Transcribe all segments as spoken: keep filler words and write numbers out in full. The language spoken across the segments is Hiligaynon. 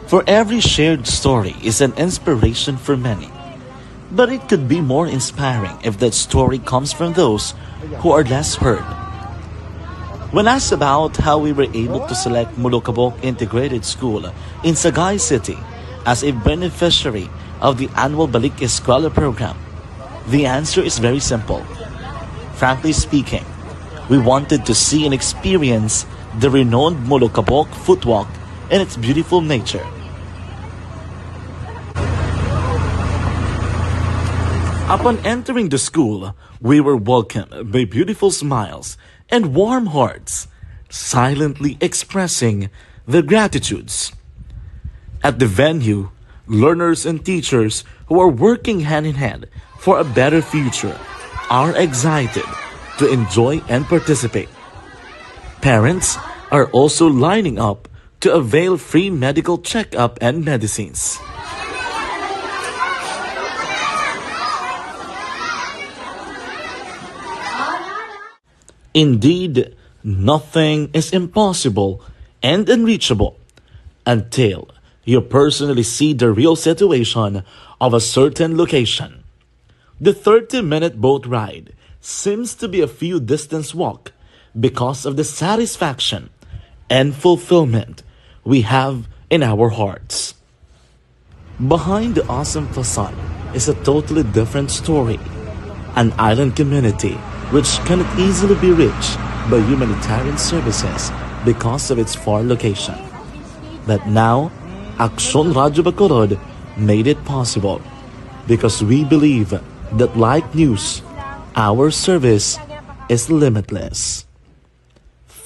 For every shared story is an inspiration for many. But it could be more inspiring if that story comes from those who are less heard. When asked about how we were able to select Molokabok Integrated School in Sagay City as a beneficiary of the annual Balik Eskwela program, the answer is very simple. Frankly speaking, we wanted to see and experience the renowned Molokabok Footwalk and its beautiful nature. Upon entering the school, we were welcomed by beautiful smiles and warm hearts, silently expressing their gratitudes. At the venue, learners and teachers who are working hand in hand for a better future are excited to enjoy and participate. Parents are also lining up to avail free medical checkup and medicines. Indeed, nothing is impossible and unreachable until you personally see the real situation of a certain location. The thirty-minute boat ride seems to be a few distance walk because of the satisfaction and fulfillment we have in our hearts. Behind the awesome facade is a totally different story. An island community which cannot easily be reached by humanitarian services because of its far location. But now, Aksyon Radyo Bacolod made it possible because we believe that, like news, our service is limitless.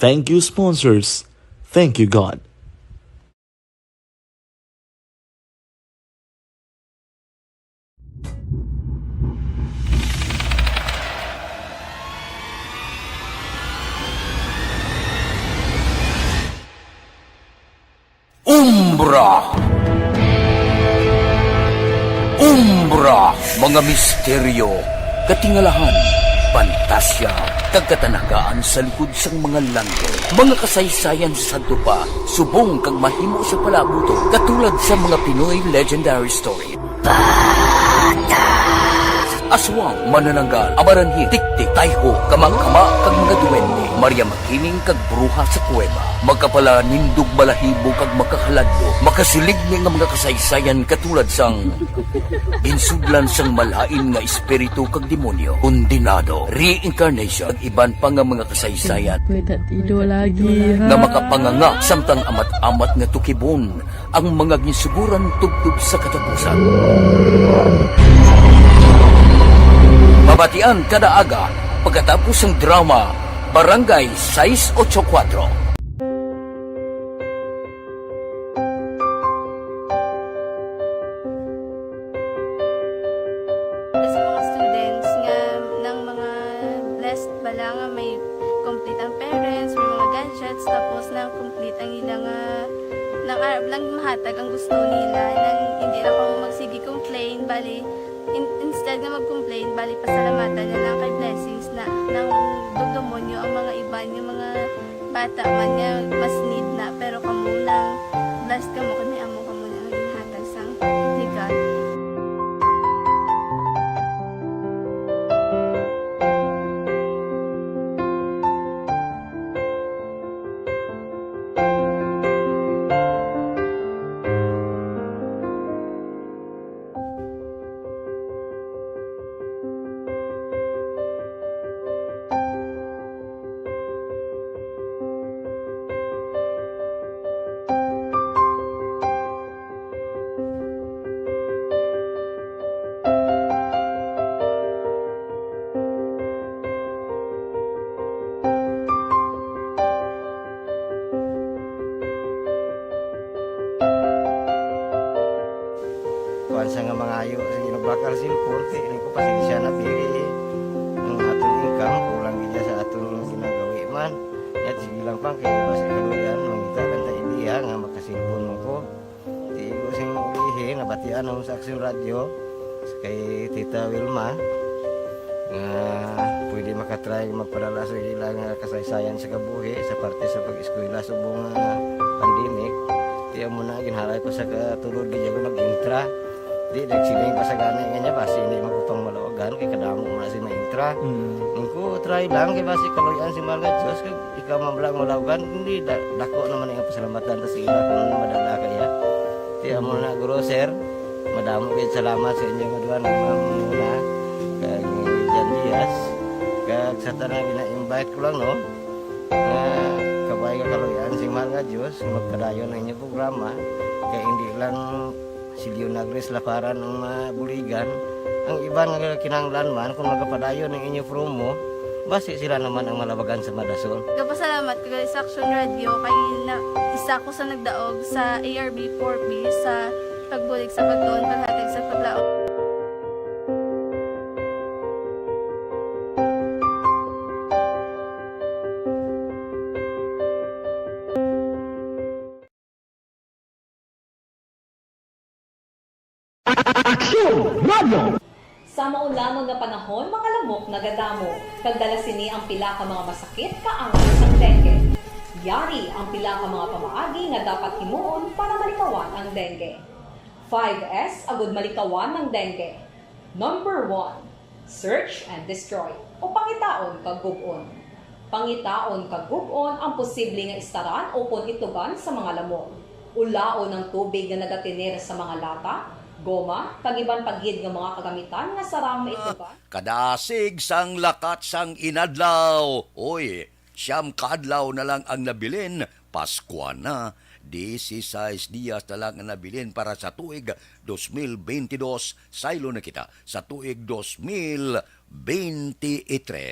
Thank you, sponsors. Thank you, God. Umbra. Umbra, mga misteryo, katingalahan, pantasya, kag katanagaan sa likod sang mga langit. Mga kasaysayan sa sadto pa, subong kag mahimo sa palabuton, katulad sa mga Pinoy legendary story. Aswang, manananggal, amaranhit, tiktik, tayho, kamangkama, kag mga duwende. Maria Makiling kag bruha sa kuweba. Makapalanindog balahibo kag makahaladlo. Makasiligni nga mga kasaysayan katulad sang ginsudlan sang malain nga espiritu kag demonyo, kondenado, reincarnation, kag iban pa nga mga kasaysayan Kuya Tatido lagi, ha? nga makapanganga samtang amat-amat nga tukibon ang mga ginsuguran tubtob sa katapusan. Mabatian kada aga pagkatapos sang drama Barangay sais ocho kuwatro. Sa mga students nga nang mga blessed bala nga may complete ang parents, may mga gadgets, tapos na complete ang ila nga nang arab lang mahatag ang gusto nila, nang hindi na kamo magsige complain, bali, in-, instead nga mag-complain, bali, pasalamatan na lang kay blessings na nang dugdumonyo ang mga iban nga mga bata man nga mas need na, pero kamo nang blessed kamo kay may amo kamo na nga ginhatag sang legal. Kuwan sa nga mangayo sa ginabakal sa cellphone, kay ini ko pasensya na, pili ang aton income, kulang gid sa aton ginagawi man. Yat, sige lang pang, kay basi kaluyan, mangita lang ta idea nga makasilpon mo ko. Tigo sing ulihi, nabatian ang sa Aksyon Radyo, kay Tita Wilma, nga pwede makatry magpadala sa ilang kasaysayan sa kabuhi sa parte sa pag-eskwela subong nga pandemic. Ti Kaya mo na, ginhalay ko sa katulod, di ako nag-intra. Di, nagsiling pa sa gani nga niya, basi hindi magpapangmalawagan, kay kadamo mo na si ma-intra. Mm. Nung ko, try lang, kay basi kaluyan si mahal nga Diyos, kag ikaw man lang malawagan, hindi, da-, dako naman ang pasalamatan ta sa ila kung ano madala kaya. Kaya mo na, guro, sir, madamo kayo salamat sa inyo nga duha, nga ma'am, muna, kag ni Jan Diaz, kag sa tanan, gina-invite ko lang, no? Nga kabay nga kaluy-an sing mahal nga Dios, nga magpadayon ang inyo programa, kay hindi lang si Leonagris Laparan ang mabuligan, ang iban nga kinahanglan man, kung magapadayon ang inyo promo, basi sila naman ang malabagan sa madason. Gapasalamat ko gali sa Action Radio kay na, isa ko sa nagdaog sa A R B four B sa pagbulig sa pagtuon, paghatag sa paglaom. Aksyon Radio! Sa maulangon nga panahon, mga lamok nagadamo, kag dala sini ang pila ka mga masakit kaangay sang dengue. Yari ang pila ka mga pamaagi nga dapat himuon para malikawan ang dengue. Five S agud malikawan ang dengue. Number one, search and destroy, o pangitaon kag gub-on. Pangitaon kag gub-on ang posible nga istaran ukon itugan sa mga lamok. Ulaon ang tubig nga nagatener sa mga lata, goma, kag iban pa gid nga mga kagamitan nga sarang maitugan. Kadasig sang lakat sang inadlaw. Uy, siyam ka adlaw na lang ang nabilin, Paskwa na. Dieciséis dias na lang ang nabilin para sa tuig dos mil bentidós. Saylo na kita sa tuig dos mil bentitres.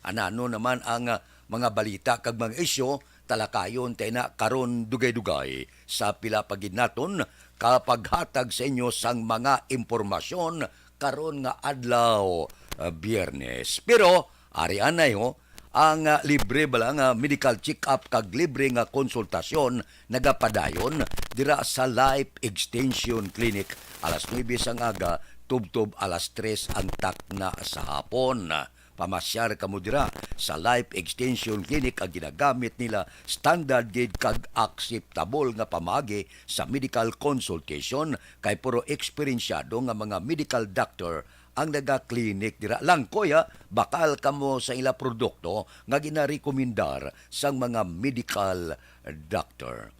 Anano naman ang, ah, mga balita kag mga isyu, talakayon ta ina karon dugay-dugay sa pila pa gid naton ka paghatag sa inyo sang mga impormasyon karon nga adlaw, ah, Biyernes. Pero ari anay, ho, ang, ah, libre bala nga medical check-up kag libre nga konsultasyon nagapadayon dira sa Life Extension Clinic, alas nuebe sang aga tubtob alas tres ang takna sa hapon. Pamasyar kamo dira sa Life Extension Clinic, ang ginagamit nila standard gid kag akseptable nga pamaagi sa medical consultation, kay puro eksperensyado nga mga medical doctor ang naga-clinic dira. Langkoy, ha, bakal kamo sa ila produkto nga ginarekomendar sang mga medical doctor.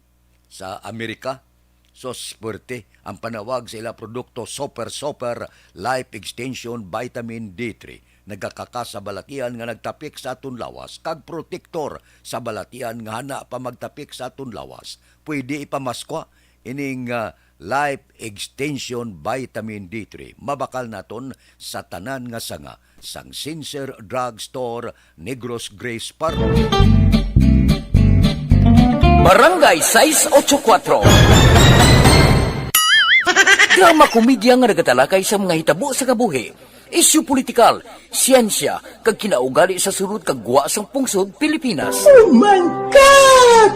Sa Amerika, sus, puwerte ang panawag sa ila produkto, Super Super Life Extension Vitamin D three. Nagakaka sa balatian nga nagtapik sa aton lawas kag protektor sa balatian nga hana pa magtapik sa aton lawas. Pwede ipamaskwa ining, ah, Life Extension Vitamin D three. Mabakal naton sa tanan nga sanga sang Sincere Drug Store, Negros Grace Park. Barangay sais ocho kuatro. Drama komedya nga nagatalakay sa mga hitabo sa kabuhi, isyu politikal, siyensya, kag kinaugali sa sulod kag gwa sang pungsod Pilipinas. Oh my God!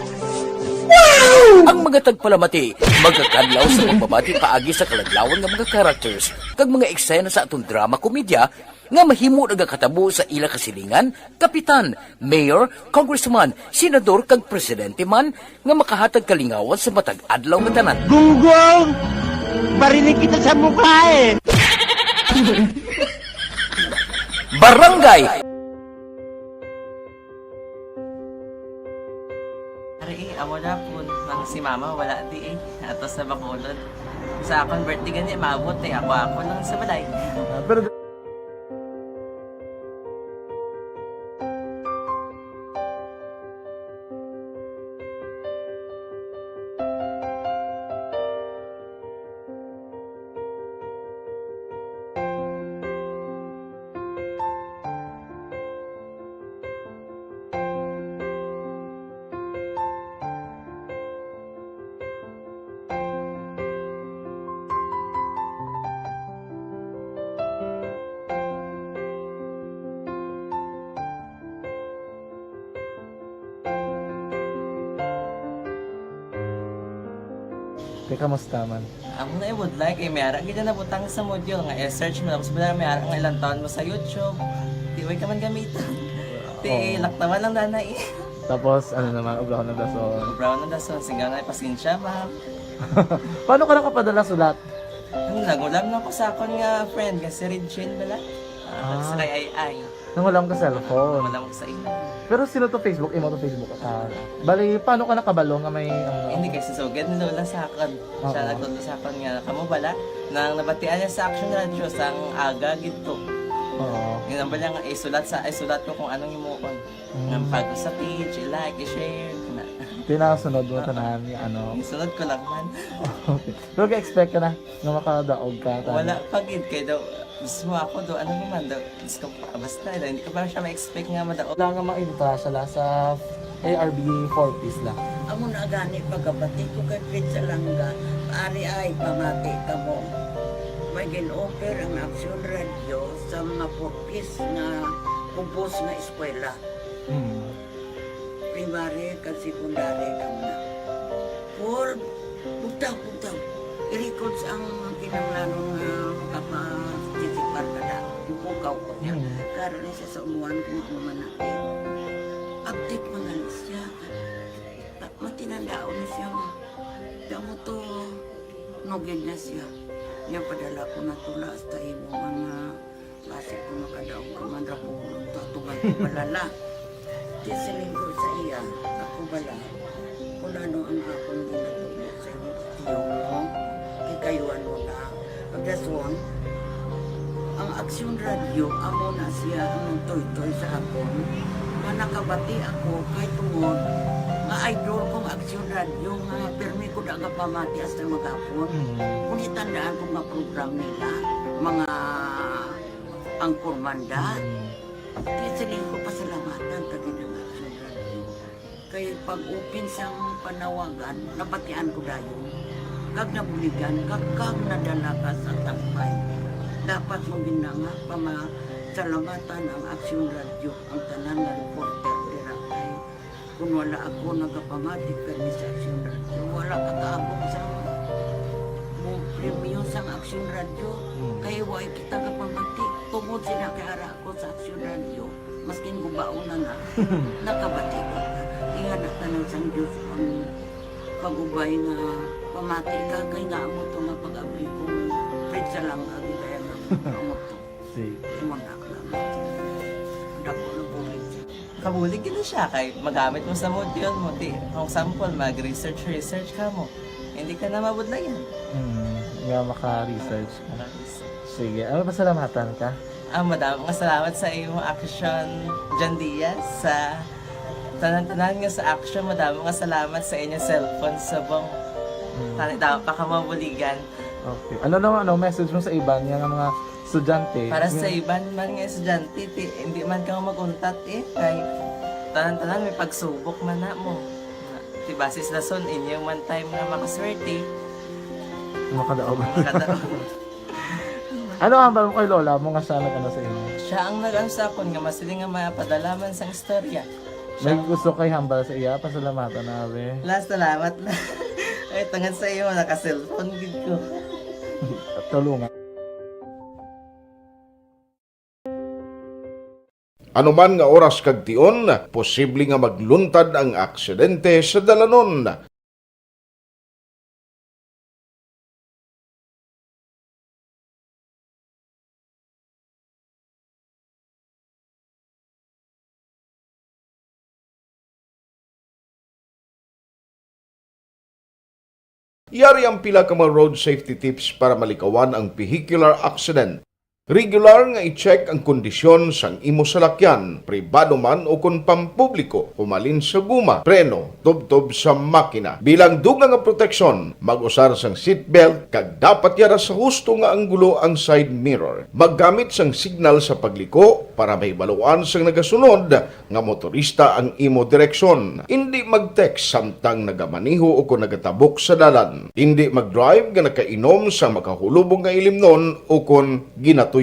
Wow! Ang mga tagpalamati magakadlaw sa pagbabati paagi sa kaladlawan nga mga characters kag mga eksena sa aton drama komedya nga mahimo nagakatabo sa ila kasilingan, kapitan, mayor, congressman, senador, kag presidente man nga makahatag kalingawan sa matag adlaw nga tanan. Gunggong! Barinig kita sa mukha eh! Barangay! Ari, eh, amo na po. Nang si mama, wala di eh. Ato sa Bacolod. Sa akon birthday gani, maabot eh. Ako, ako lang sa balay. Ah, pero Te, kamusta man? Amo na, eh, would like, eh, may ara gid na nabutang sa module nga i-search mo, tapos wala may ara nga ilang taon mo sa YouTube. Di, way ka man gamiton. Ti, oh, laktawan lang, danay, eh. Tapos, ano naman, obrahon ng dason. Obrahon ng dason, singgang na, pasensya, ma'am. Paano ka nakapadala sulat? Ano, nangulam na ko sa akon nga friend, nga si Regine bala. Ah, ah, sa kay Ay Ay. Nangulam ka cellphone? Nangulam ko sa imo. Pero sino to Facebook? Imo to Facebook? Ah, bali, paano ka nakabalo nga may, ano? Hindi, kay si Sugad ni Lola sa akon. Siya, oo, nagtudlo sa akon nga, kamo bala, nang nabatian niya sa Action Radio, sang aga gid to. Oo. Yun ang bala nga, isulat sa, isulat ko kung anong imuon. Mm. Nga pag sa page, i-like, i-share, na. Tinasunod mo, oo, tanan, ano? Isunod ko lang man. Okay. Pero ga-expect ka na nga makadaog ka, tanan? Wala pa gid, kay daw, mismo ako do, ano naman daw, Diyos ko, basta, hindi ko pa siya ma-expect nga madaog. Wala nga maintra siya la sa A R B four Ps la. Amo na gani pagkabati ko kay Fred Salanga, ari ay pamati kamo. May gin-offer ang Action Radio sa mga four Ps nga kubos nga eskwela. Hmm. Primary kag secondary kamo na. Paul, bugtaw, bugtaw. I-records ang kinahanglanon nga makapa-, participar ka na. Ipukaw ko niya. Hmm. Karon ni siya sa umuan kung ano man na. Update mo na lang siya. Ta-, matinandaon na siya, ma. Damo to, nugid na siya. Niya padala ko na tula hasta imo mga Basi kung makadaog ka man ra ko, tatuman ko balala. Di siling ko sa iya, ako bala, kung ano ang akong ginatubo sa iyo, iyo mo, kay kayuan mo na. Pagdason, ang Aksyon Radio, amo na siya ang nagtuytoy sa akon, nga nakabati ako kay tungod nga idol kong Aksyon Radio, nga pirmi ko da nga pamati hasta maghapon. Mm. Kung itandaan ko nga program nila, mga Anchorman da. Mm. Kaya siling ko, pasalamatan ta gid ang Action Radio. Kay pag-open sang panawagan, nabatian ko dayon. Kag nabuligan, kag, kag nadala ka sa tampay. Dapat mo gid na nga pamasalamatan ang Action Radio, ang tanan nga reporter dira kay Kung wala ako nagapamati kay Miss Action Radio, wala ka kaabot sa mo premyo sang Action Radio. Hmm. Kay wa kita kapamati. Tungod sila kay ara ako sa Action Radio, maskin gubaon na na, nakabati ko. Ingana tanan sang Diyos ang pag-ubay nga pamati ka kay nga amo to nga pag-abli ko. Pwede sa lang agi kaya nga amo to. Sige. Imo na lang. Dako na bulig. Kabulig gid na siya kay magamit mo sa module mo. Ti, for example, mag-research, research ka mo. Hindi ka na mabudlayan. Hmm, nga maka-research ka. Maka-research. Sige, ano, pasalamatan ka? Ah, madamo nga salamat sa imo Action, John Diaz, sa tanan-tanan nga sa Action. Madamo nga salamat sa inyo cellphone subong. Hmm. Tani daw pa ka mabuligan. Okay. Ano naman, ano, message mo sa iban nga mga estudyante? Para sa iban man nga estudyante, ti, hindi man ka mag-untat, eh, kay tanan-tanan may pagsubok man na mo. Ti, base sa son, inyo man time nga makaswerte. Makadaog. Makadaog. Ano ang hambal mo kay lola mo nga siya nag-ano sa imo? Siya ang nag-ano sa akon nga masiling nga mapadala man sang istorya. May gusto kay hambal sa iya, pasalamatan na, be. La, salamat na. Ay, tungod sa iyo, naka-cellphone gid ko. Tulungan. Anuman nga oras kag tion, posible nga magluntad ang aksidente sa dalanon. Yari ang pila ka mga road safety tips para malikawan ang vehicular accident. Regular nga i-check ang kondisyon sang imo salakyan, pribado man o kon pampubliko, humalin sa guma, preno, tubtob sa makina. Bilang dugang nga proteksyon, mag-usar sang seatbelt kag dapat yara sa husto nga anggulo ang side mirror. Maggamit sang signal sa pagliko para mahibaluan sang nagasunod nga motorista ang imo direksyon. Indi mag-text samtang nagamaneho o kon nagatabok sa dalan. Indi mag-drive nga nakainom sa makahulubong nga ilimnon o kon ginatuyo.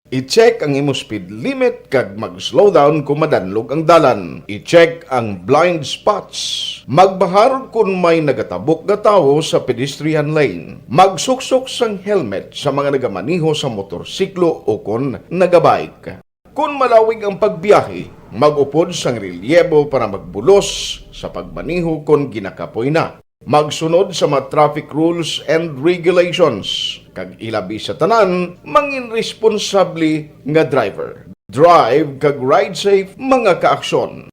I-check ang imo speed limit kag mag-slow down kon madanlog ang dalan. I-check ang blind spots. Magbahar kon may nagatabok nga tawo sa pedestrian lane. Magsuksok sang helmet sa mga nagamaneho sa motorsiklo o kon nagabike. Kon malawig ang pagbiyahe, mag-upod sang relyebo para magbulos sa pagmaneho kon ginakapoy na. Magsunod sa mga traffic rules and regulations, kag ilabi sa tanan, mangin responsable nga driver. Drive kag ride safe, mga kaaksyon.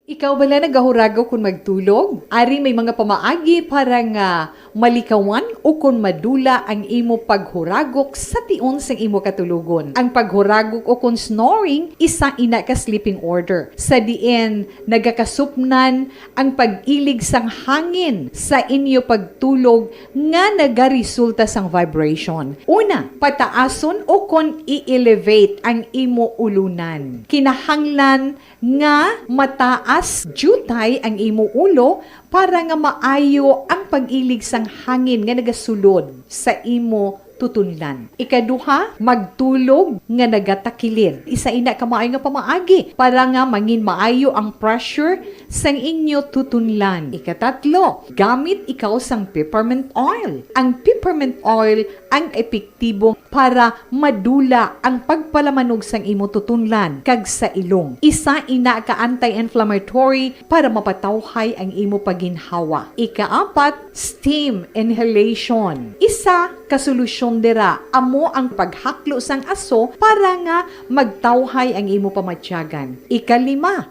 Ikaw bala nagahuragok kon magtulog? Ari may mga pamaagi para nga malikawan ukon madula ang imo paghuragok sa tion sang imo katulogon. Ang paghuragok ukon snoring, isa ina ka sleeping order, sa diin nagakasupnan ang pag-ilig sang hangin sa inyo pagtulog nga nagaresulta sang vibration. Una, pataason ukon i-elevate ang imo ulunan. Kinahanglan nga mataas diutay ang imo ulo para nga maayo ang pag-ilig sang hangin nga nagasulod sa imo tutunlan. Ikaduha, magtulog nga nagatakilid. Isa ina ka maayo nga pamaagi para nga mangin maayo ang pressure sang inyo tutunlan. Ikatatlo, gamit ikaw sang peppermint oil. Ang peppermint oil ang epektibo para madula ang pagpalamanog sang imo tutunlan kag sa ilong. Isa ina ka anti-inflammatory para mapatawhay ang imo paginhawa. Ikaapat, steam inhalation. Isa ka solusyon dira amo ang paghaklo sang aso para nga magtawhay ang imo pamatyagan. Ikalima,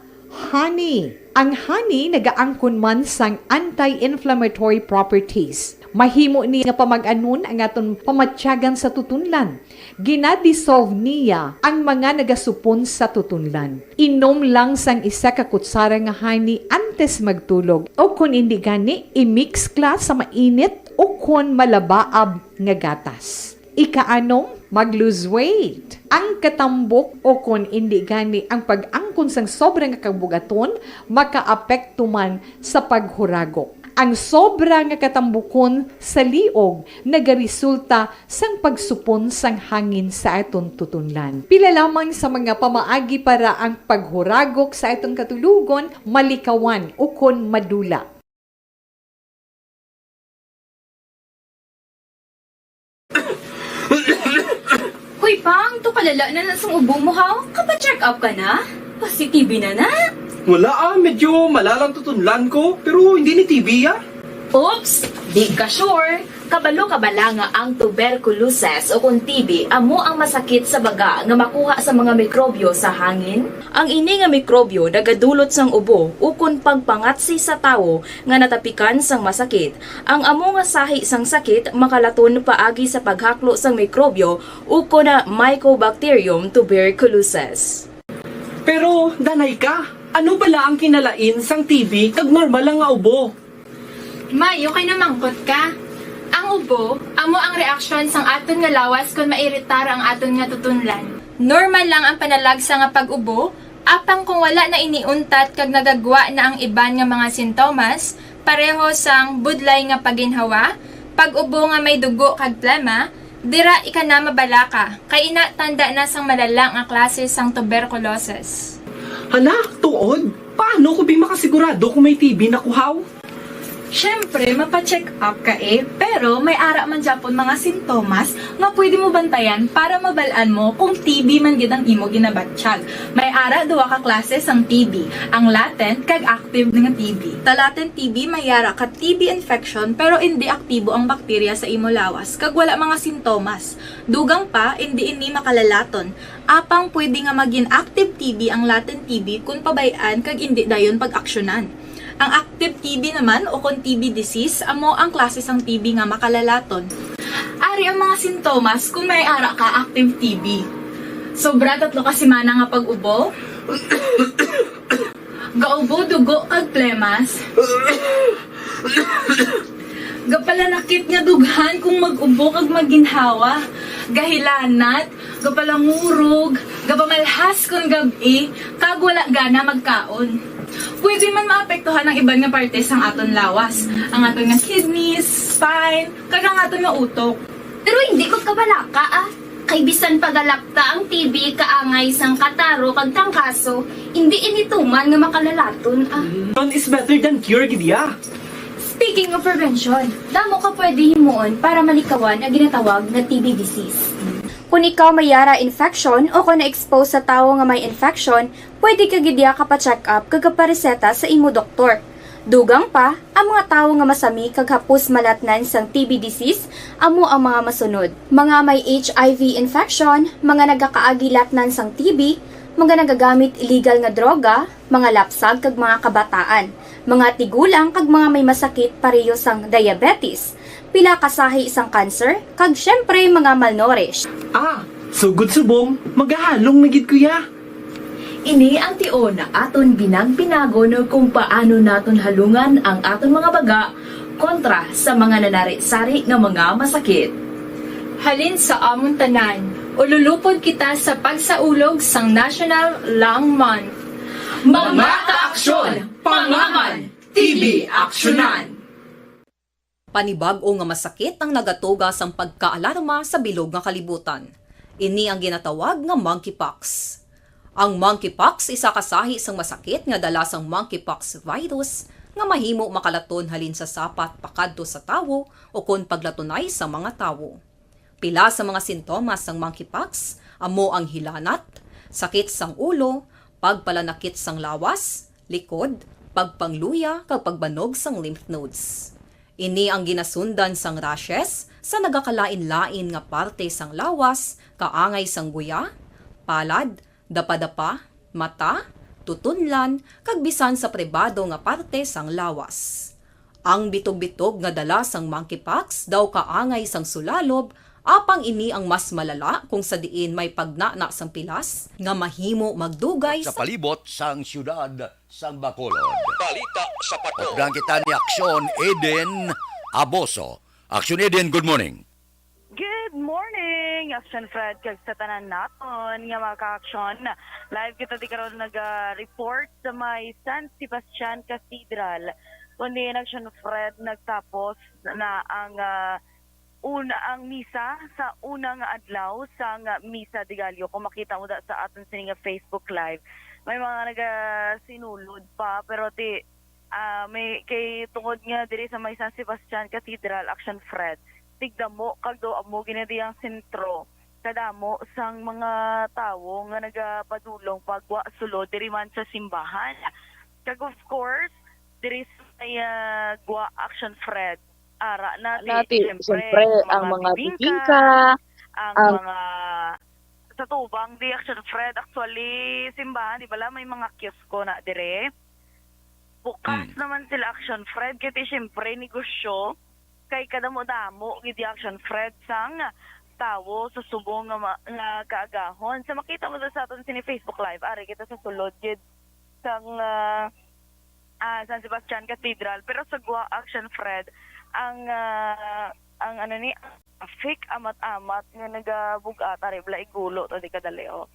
honey. Ang honey nagaangkon man sang anti-inflammatory properties. Mahimo ni nga pamag-anon ang aton pamatyagan sa tutunlan. Gina-dissolve niya ang mga nagasupon sa tutunlan. Inom lang sang isa ka kutsara nga honey antes magtulog, o kon indi gani, i-mix kla sa mainit o kon malabaab nga gatas. Ikaanom, mag-lose weight. Ang katambok o kon indi gani ang pag-angkon sang sobra nga kabugaton makaapekto man sa paghuragok. Ang sobra nga katambukon sa liog nagaresulta sang pagsupon sang hangin sa aton tutunlan. Pila lamang sa mga pamaagi para ang paghuragok sa aton katulogon malikawan ukon madula. Hoy, Pang, to kalala na na sang ubo mo, haw? Kapa-check up ka na? Positive na na? Wala, ah, medyo malalang tutunlan ko, pero hindi ni T B, ah. Oops, di ka sure. Kabalo ka bala nga ang tuberculosis o kon T B amo ang masakit sa baga nga makuha sa mga mikrobyo sa hangin? Ang ini nga mikrobyo nagadulot sang ubo ukon pagpangatsi sa tawo nga natapikan sang masakit. Ang amo nga sahi sang sakit makalaton paagi sa paghaklo sang mikrobyo ukon na Mycobacterium tuberculosis. Pero, danay ka, ano bala ang kinalain sang T B kag normal lang nga ubo? May, okay na mangkot ka. Ang ubo, amo ang reaksyon sang aton nga lawas kon mairitar ang aton nga tutunlan. Normal lang ang panalagsa nga pag-ubo, apang kung wala na ini untat kag nagagwa na ang iban nga mga sintomas, pareho sang budlay nga paginhawa, pag-ubo nga may dugo kag plema, dira ika na mabalaka, kay ina tanda na sang malala nga klase sang tuberculosis. Hala, tuod? Paano ko bi makasigurado kung may T B na ko, haw? Siyempre, mapa-check up ka eh, pero may ara man gyapon mga sintomas nga pwede mo bantayan para mabal-an mo kung T B man gid ang imo ginabatyag. May ara duha ka klase sang T B, ang latent kag active nga T B. Sa latent T B, may ara ka T B infection pero indi aktibo ang bakterya sa imo lawas kag wala mga sintomas. Dugang pa, indi ini makalalaton. Apang pwede nga magin active T B ang latent T B kon pabay-an kag indi dayon pag-aksyonan. Ang active T B naman o kon T B disease amo ang klase sang T B nga makalalaton. Ari ang mga sintomas kon may ara ka active T B. Sobra tatlo ka semana nga pag-ubo. Gaubo dugo kag plemas. Gapalanakit nga dughan kung mag-ubo kag maginhawa. Gahilanat, gapalangurog, gapamalhas kon gab-i, kag wala gana magkaon. Pwede man maapektuhan ang iban nga parte sang aton lawas, ang aton nga kidneys, spine, kag ang aton nga utok. Pero hindi ko kabalaka, ah. Kay bisan pagalakta ang T B kaangay sang kataro kag tangkaso, hindi ini tuman nga makalalaton, ah. Prevention is better than cure, gid ya. Speaking of prevention, damo ka pwede himuon para malikawan ang ginatawag nga T B disease. Kung ikaw may yara infection o kung na-expose sa tawo nga may infection, pwede ka gid ka pa-check up kag kapareseta sa imo doktor. Dugang pa, ang mga tawo nga masami kag hapos malatnan sang T B disease amo ang mga masunod: mga may H I V infection, mga nagakaagi latnan sang T B, mga nagagamit illegal nga droga, mga lapsag kag mga kabataan, mga tigulang kag mga may masakit pareho sang diabetes, pila ka sahi sang cancer, kag syempre mga malnourished. Ah, sugod subong, magahalong na gid ko ya. Ini ang tion aton binagpinagon kung paano naton halungan ang aton mga baga kontra sa mga nanari-sari nga mga masakit. Halin sa amon tanan, ululupod kita sa pagsaulog sang National Lung Month. Mga kaaksyon, pangaman, T B aksyonan. Panibag-o nga masakit ang nagatuga sang pagkaalarma sa bilog nga kalibutan. Ini ang ginatawag nga monkeypox. Ang monkeypox isa ka sahi sang masakit nga dala sang monkeypox virus nga mahimo makalaton halin sa sapat pakadto sa tawo ukon paglatunay sa mga tawo. Pila sa mga sintomas sang monkeypox amo ang hilanat, sakit sang ulo, pagpalanakit sang lawas, likod, pagpangluya, kag pagbanog sang lymph nodes. Ini ang ginasundan sang rashes sa nagakalain-lain nga parte sang lawas, kaangay sang guya, palad, dapadapa, mata, tutunlan, kag bisan sa pribado nga parte sang lawas. Ang bitog-bitog nga dala sang monkeypox daw kaangay sang sulalob, apang ini ang mas malala kung sa diin may pagnana sang pilas nga mahimo magdugay Sa sa palibot sang siyudad sang Bacolod. Balita sa Patok. Updan kita ni Aksyon Eden Aboso. Aksyon Eden, good morning. Good morning, Action Fred, kag sa tanan naton nga mga ka-action. Live kita di karon naga-report sa may San Sebastian Cathedral. Kundi, Action Fred, nagtapos na ang, ah, una, ang misa sa una nga adlaw sang Misa de Gallo. Kung makita mo da sa aton sini nga Facebook Live, may mga nagasinulod pa, pero ti, ah, may, kay tungod nga diri sa may San Sebastian Cathedral, Action Fred, tigdamo kag daw amo gina diyang sentro kadamo sang mga tawo nga nagapadulong pagwa sulod diri man sa simbahan. Kag of course, diri sa may, ah, gwa, Action Fred, ara na ti, Ara ti, siyempre, siyempre, ang mga mga bibingka, bibingka, ang ang mga, sa tubang di, Action Fred, actually, simbahan, di bala, may mga kiosko na dire. Bukas Mm. naman sila, Action Fred, kay ti, siyempre, negosyo, kay kadamo-damo gid, Action Fred, sang tawo sa subong nga ma-, nga kaagahon. Sa makita mo sa aton sini Facebook Live, ari kita sa sulod gid sang, ah, ah, San Sebastian Cathedral, pero sa gwa, Action Fred, ang, ah, ang ano ni, traffic, amat-amat nga nagabug-at, ari bala igulo to, di kadali, oh.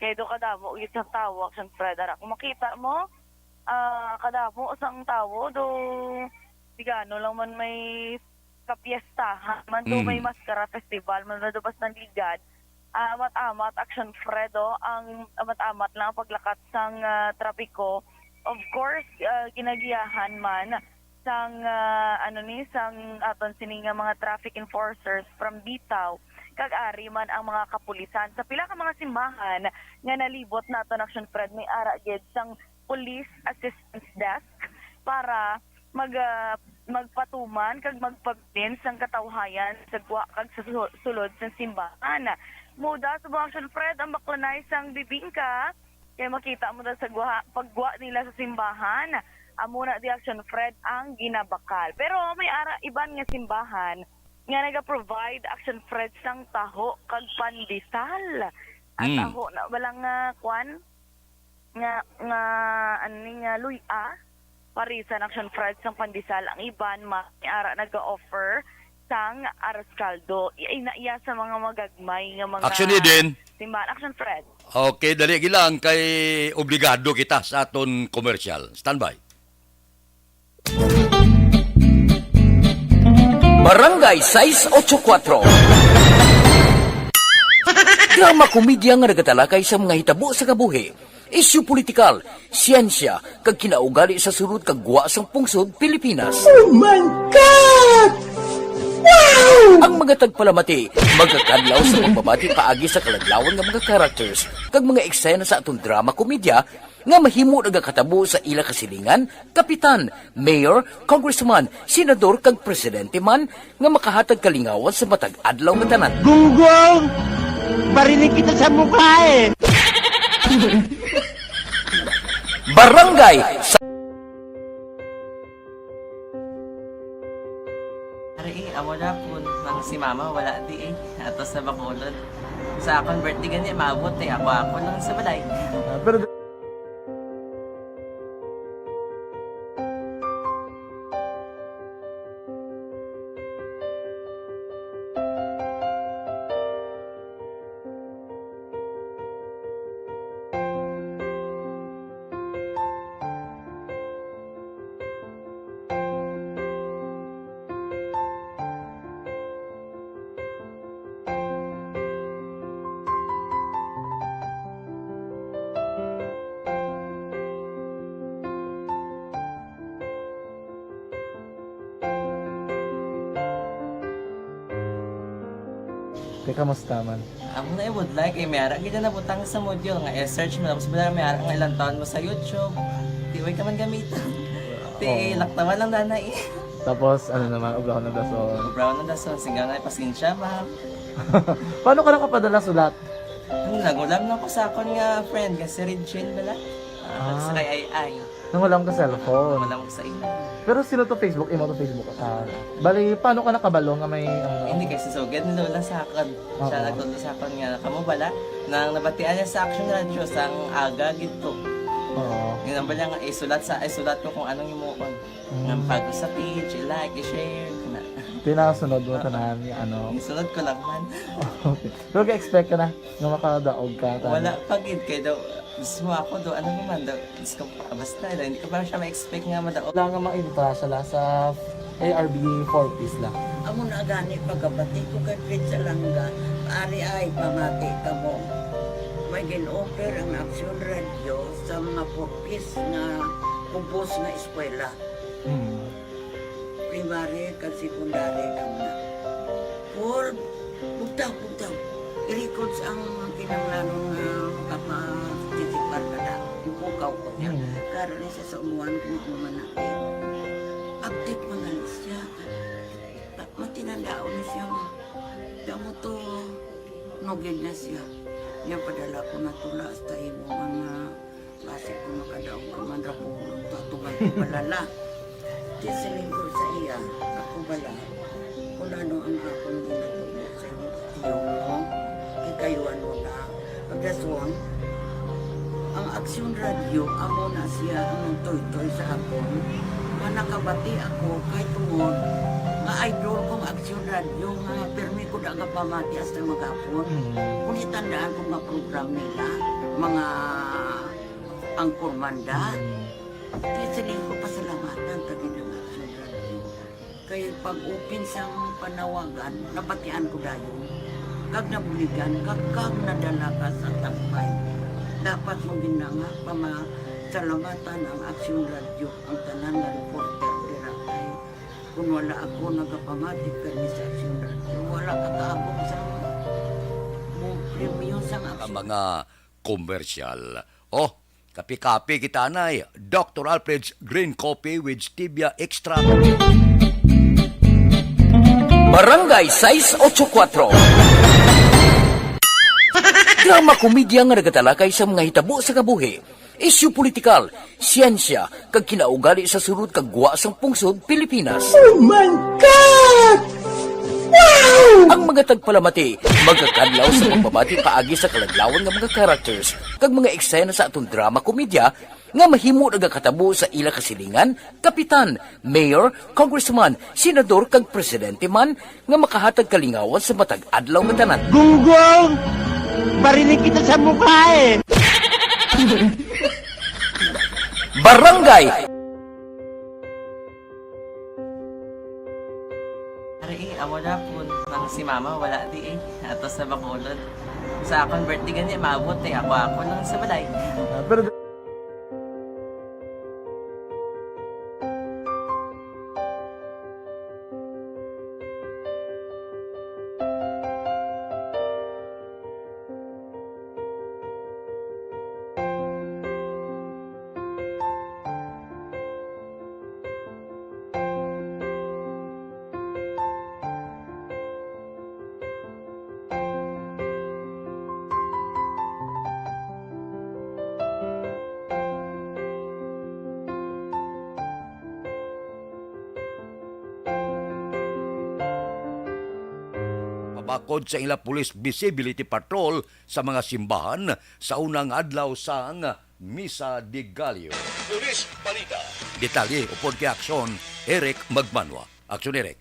Kay do kadamo gid sa tawo, Action Fred, ara. Kung makita mo, ah, kadamo sang tawo, do, sigano lang man may kapiestahan man, do may Mm. maskara festival man, do basta ligad. Ah, amat-amat, Action Fred, oh, ang amat-amat lang ang paglakat sang, ah, trapiko. Of course, ah, ginagiyahan man sang, ah, ano ni, sang aton sini nga mga traffic enforcers from Bitaw, kag ari man ang mga kapulisan. Sa pila ka mga simbahan nga nalibot naton, Action Fred, may ara gid sang police assistance desk para mag, ah, magpatuman kag magpabilin sang katawhayan sa gwa kag sa su-, sulod sang simbahan. Muda sa mga, Action Fred, ang baklanay sang bibingka, kay makita mo na sa gwa, paggwa nila sa simbahan, amo na di, Action Fred, ang ginabakal. Pero may ara iban nga simbahan nga naga-provide, Action Fred, sang taho kag pandesal. At Mm. taho na bala nga, kwan, nga, nga, ano ni, nga luy-a, parisan, Action Fred, sang pandesal. Ang iban, ma-, ara naga-offer sang arroz caldo. I-, ay, naiya sa mga magagmay nga mga Action Eden. Simbahan. Action Fred. Okay, dali gi lang kay obligado kita sa aton commercial. Standby. Barangay sais ocho kuatro. Drama komedya nga nagatalakay sa mga hitabo sa kabuhi. Isyu politikal, siyensya, kag kinaugali sa sulod kag gwa sang pungsod Pilipinas. Oh my God! Wow! Ang mga tagpalamati magakadlaw sa pagbabati paagi sa kaladlawan nga mga characters kag mga eksena sa aton drama komedya nga mahimo nagakatabo sa ila kasilingan, kapitan, mayor, congressman, senador, kag presidente man nga makahatag kalingawan sa matag adlaw nga tanan. Gunggong! Barinig kita sa mukha eh! Barangay sa Ari, eh, amo na po nang si mama wala di eh. Ato sa Bacolod. Sa akong birthday gani, maabot eh. Ako-ako lang sa balay. Ah, pero Te, kamusta man? Amo na ibudlay kay may ara gid na nabutang sa module nga i-search mo, tapos bala may ara nga ilang taon mo sa YouTube. Di way ka man gamiton. Ti Oo. Laktawan lang dana eh. Tapos, ano naman, obrahon ng dason. Obrahon ng dason, singgaw na, pasensya, ma'am. Paano ka nakapadala sulat? Ano, nagulam na ko sa akon nga friend, nga si Regine bala. Ah, Ah. Sa kay Ay Ay. Nangulam ka cellphone? Nangulam ko sa imo. Pero sino to Facebook? Imo to Facebook? Ah, bali, paano ka nakabalo nga may, ano? Hindi, kay si Sugad ni Lola sa akon. Siya Oo. Nagtudlo sa akon nga, kamo bala, nang nabatian niya sa Action Radio, sang aga gid to. Oo. Yun ang bala nga, isulat sa, isulat ko kung anong imuon. Mm. Nga bago sa page, i-like, i-share, na. Tinasunod mo Oo. Tanan, yung ano. Isunod ko lang man. Okay. Pero ka-expect ka na nga makadaog ka, tanan? Wala pa gid, kay daw, mismo ako daw, ano naman daw, Diyos ko, ah, basta, hindi ko pa siya ma-expect nga madaog. Wala nga mainta siya la sa A R B four Ps la. Amo na gani pagkabati ko kay Fred Salanga, ari ay pamati kamo. May gin-offer ang Action Radio sa mga four Ps nga ubos nga eskwela. Hmm. Primary kag secondary kamo na. Paul, bugtaw, bugtaw. I-records ang kinahanglanon nga makaparticipar ka na. Ipukaw ko niya. Mm. Karon ni sa sa umuan kung ano man natin. Update man gani siya. Ta-, matinandaon ni siya nga. Damo to, nugid na siya. Niya padala ko na tula hasta imo mga Basi kung makadaog ka man ra po, tatugan ko bala la. Di siling ko sa iya, ako bala, kung ano ang akong ginatubo sa iyo mo, ikayuan mo na. Pagdason, ang Aksyon Radio, amo na siya ang nagtoytoy sa akon. Nga nakabati ako, kay tungod, nga idol kong Aksyon Radio, nga pirmi ko da nga pamati hasta maghapon. Mm. Kung itandaan ko nga program nila, mga Ang Kurmanda. Mm. Kaya siling ko pasalamatan ta gid ang Action Radio. Kay pag-open sang panawagan, nabatian ko dayon. Kag nabuligan, kag, kag nadala ka sa tampay. Dapat mo gid na nga pamasalamatan ang Action Radio, ang tanan nga reporter dira. Kay kun wala ako nagapamati kani sa Action Radio, wala ka kaabot sa mo premyo sang Action. Ang mga komersyal. Oh, kape-kape kita, anay. Doctor Alfred's Green Coffee with Stevia Extract. Barangay sais ocho kuatro. Drama komedya nga nagatalakay sa mga hitabo sa kabuhi, isyu politikal, siyensya, kag kinaugali sa sulod kag gwa sang pungsod Pilipinas. Oh my God! Wow! Ang mga tagpalamati magakadlaw sa pagbabati paagi sa kaladlawan nga mga characters kag mga eksena sa aton drama komedya nga mahimo nagakatabo sa ila kasilingan, kapitan, mayor, congressman, senador, kag presidente man nga makahatag kalingawan sa matag adlaw nga tanan. Gunggong! Barinig kita sa mukha eh! Barangay! Ari, eh, amo na po. Nang si mama, wala di eh. Ato sa Bacolod. Sa akong birthday gani, maabot eh. Ako, ako lang sa balay. Ah, pero Pabakod sa ila police visibility patrol sa mga simbahan sa unang adlaw sang Misa de Gallo. Police Balita. Detalye upod kay Aksyon Eric Magbanwa. Aksyon, Eric.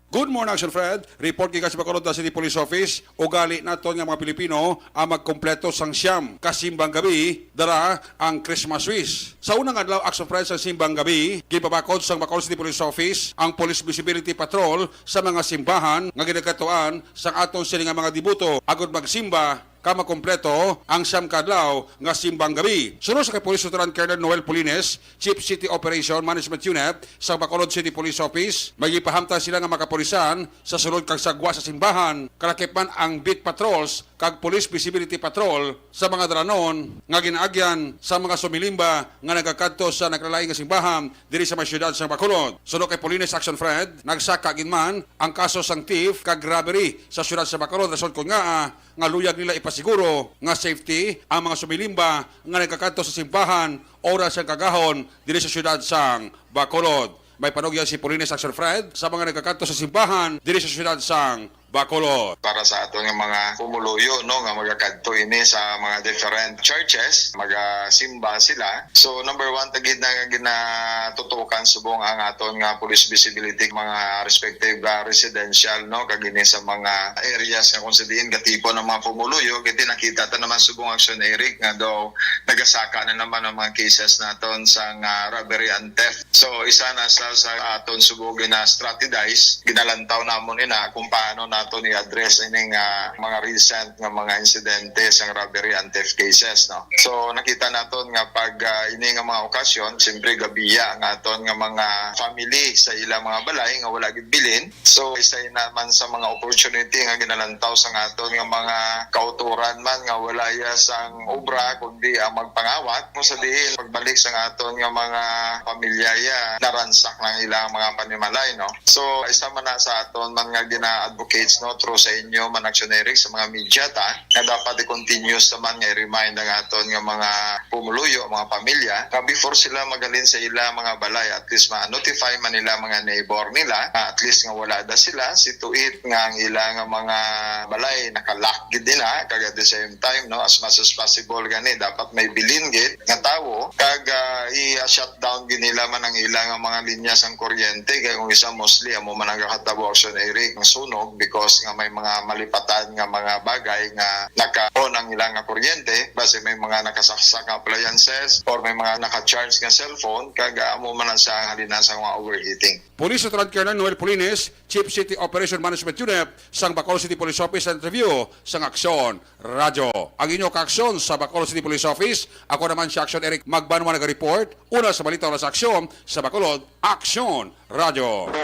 Good morning, Action Fred. Report gikan sa Bacolod City Police Office. Ugali naton nga mga Pilipino ang magkumpleto sang siyam ka simbang gabi dala ang Christmas wish. Sa unang adlaw, Action Fred, sang simbang gabi, ginpabakod sang Bacolod City Police Office ang Police Visibility Patrol sa mga simbahan nga ginakatuan sang aton sini nga mga deboto agud magsimba ka makompleto ang siyam ka adlaw nga simbang gabi. Suno sa kay Police Lieutenant Colonel Noel Polines, Chief City Operation Management Unit sa Bacolod City Police Office, may gipahamtang sila nga mga kapulisan sa sulod kag sa gwa sa simbahan, kalakip man ang beat patrols kag police visibility patrol sa mga dalanon nga ginaagyan sa mga sumilimba nga nagakadto sa nagkalain nga simbahan diri sa may siyudad sa Bacolod. Suno kay Polines Action Fred, nagsaka gid man ang kaso sang thief kag robbery sa siyudad sa Bacolod, rason kon ngaa nga luyag nila ipasiguro nga safety ang mga sumilimba nga nagakadto sa simbahan oras sang kagahon diri sa siyudad sang Bacolod. May panugyan si Polines Action Fred sa mga nagakadto sa simbahan diri sa siyudad sang Bacolod. Para sa aton nga mga pumuluyo, no, nga magakadto ini sa mga different churches, magasimba sila. So, number one, tagid na ginatutukan subong ang aton nga police visibility, mga respective, ah, residential, no, kag ini sa mga areas nga kung sa diin gatipon ang mga pumuluyo, kay nakita ta naman subong, Action Eric, nga daw nagasaka na naman ang mga cases naton sang, ah, robbery and theft. So, isa na sa, sa aton subong gina-strategize, ginalantaw namon ina kung paano naton i-address ining, ah, mga recent nga mga insidente sang robbery and theft cases, no? So, nakita naton nga pag, ah, ini nga mga okasyon, siyempre gabiya ang aton nga mga family sa ilang mga balay nga wala gid bilin. So, isa naman sa mga opportunity nga ginalantaw sang aton nga mga kautoran man nga wala iya sang obra kundi ang magpangawat, kung sa diin pagbalik sang aton nga mga pamilya iya, naransak na ang ilang mga panimalay, no? So, isa man na sa aton man nga gina-advocates, no, through sa inyo man, Action Eric, sa mga media ta, nga dapat i-continuous naman nga i-remind ang aton nga mga pumuluyo, mga pamilya, nga before sila maghalin sa ila mga balay, at least ma-notify man nila mga neighbor nila, nga at least nga wala da sila, see to it nga ang ila nga mga balay naka-lock gid din, ha, kag at the same time, no, as much as possible gani dapat may bilin gid nga tawo, kag, ah, i-shut down gid nila man ang ila nga mga linya sang kuryente, kay kung isa mostly amo man ang nakatabo, Action Eric, ang sunog because nga may mga malipatan nga mga bagay nga naka-on ang ila nga kuryente, basi may mga nakasaksak nga appliances or may mga naka-charge nga cellphone, kag, ah, amo man ang sa halina sa mga overheating. Police Lieutenant Colonel Noel Polines, Chief City Operation Management Unit sang Bacolod City Police Office, sa interview sang Aksyon Radyo. Ang inyo kaaksyon sa Bacolod City Police Office, ako naman si Action Eric Magbanwa naga-report. Una sa balita, una sa aksyon sa Bacolod, Aksyon Radyo.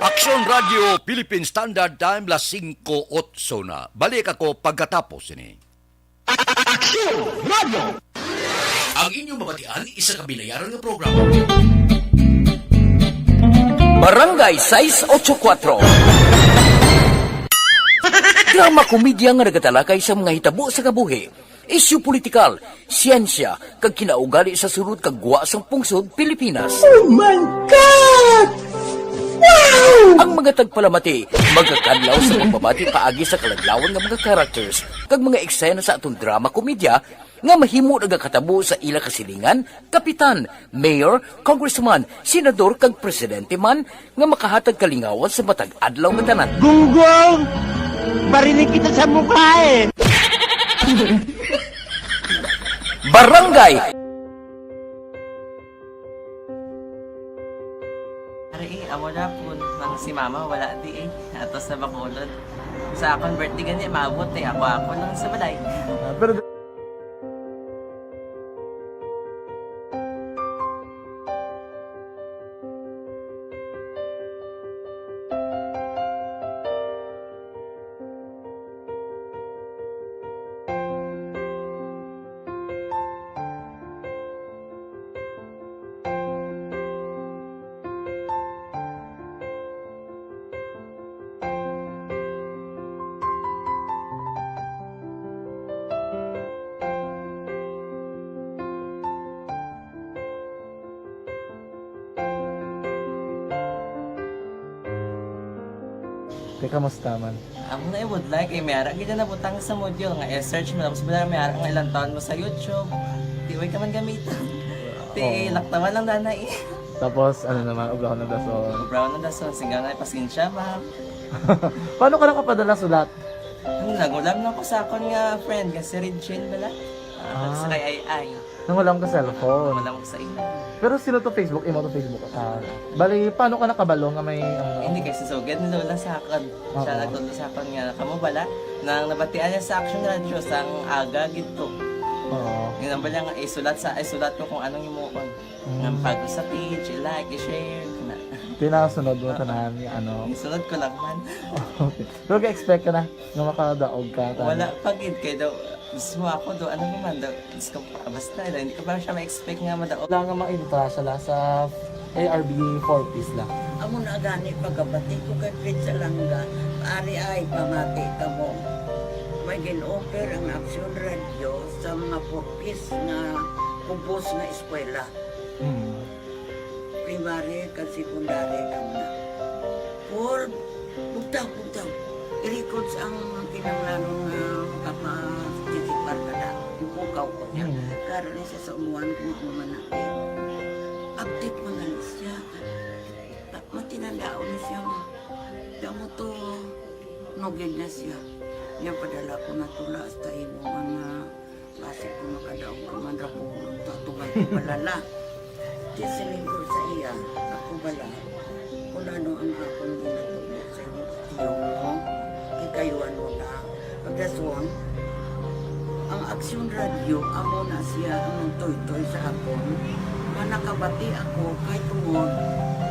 Aksyon Radyo, Philippine Standard Time, las singko otso na. Balik ako pagkatapos ini. Aksyon Radyo. Ang inyong mabatian, isa ka binayaran nga programa. Barangay sais ocho kuatro. Drama komedya nga nagatalakay sa mga hitabo sa kabuhi, isyu politikal, siyensya, kag kinaugali sa sulod kag gwa sang pungsod Pilipinas. Oh my God! Wow! Ang mga tagpalamati magakadlaw sa pagbabati paagi sa kaladlawan nga mga characters kag mga eksena sa aton drama komedya nga mahimo nagakatabo sa ila kasilingan, kapitan, mayor, congressman, senador, kag presidente man nga makahatag kalingawan sa matag adlaw nga tanan. Gunggong! Barinig kita sa mukha eh! Barangay! Ari, eh, amo na po ang Si mama wala di eh. Ato sa Bacolod. Sa akon birthday gani, maabot eh. Ako-ako lang sa balay. Ah, pero Te, kamusta man? Amo na ibudlay kay may ara gid na nabutang sa module nga i-search mo, tapos bala may ara nga ilang taon mo sa YouTube. Di way ka man gamiton. Ti Oo. Laktawan lang dana eh. Tapos, ano naman, ubrahon ng dason. Ubrahon ng dason, singgaw na pasensya, ma'am. Paano ka nakapadala sulat? Ano, nagulam na ko sa akon nga friend nga si Regine bala. Ah, Ah. Sa kay Ay Ay. Nangulam ka cellphone. Wala mo sa imo. Pero sino to Facebook? Imo to Facebook? Ah, bali, paano ka nakabalo nga may, ano? Hindi, kay si Sugad ni Lola sa akon. Siya Oo. Nagtudlo sa akon nga, kamo bala, nang nabatian niya sa Action Radio, sang aga gid to. Oo. Yun ang bala nga, isulat sa, isulat ko kung anong imuon. Mm. Nga pag sa page, i-like, i-share, na. Tinasunod mo Oo. Tanan, nga ano. Isunod ko lang man. Okay. Pero ga-expect ka na nga makadaog ka, tama? Wala pa gid, kay daw, mismo ako daw, ano naman daw, Diyos ko, ah, basta, hindi ko pa siya ma-expect nga madaog. Wala nga maintra siya la sa A R B four Ps la. Amo na gani pagkabati ko kay Fred Salanga, ari ay pamati kamo. May gin-offer ang Aksyon Radio sa mga four Ps nga kubos nga eskwela. Mm. Primary kag secondary kamo na. Paul, bugtaw, bugtaw. I-records ang kinahanglanon nga makaparticipar ka na. Ipukaw ko niya. Mm. Karon ni sa umuan kung ano man na. Update man gani siya. Ta-, matinandaon ni siya nga. Kaya mo to, nugid na siya. Niya padala ko na tula hasta imo nga basi ko makadaog ka man ra po, tatugan ko pala la. Di siling ko sa iya, ako bala, kung ano ang akong ginatubo sa inyo, tiyo mo, kikayuan mo na. Pagdason, ang Aksyon Radio, amo na siya ang nagtoytoy sa akon. Nga nakabati ako, kay tungod,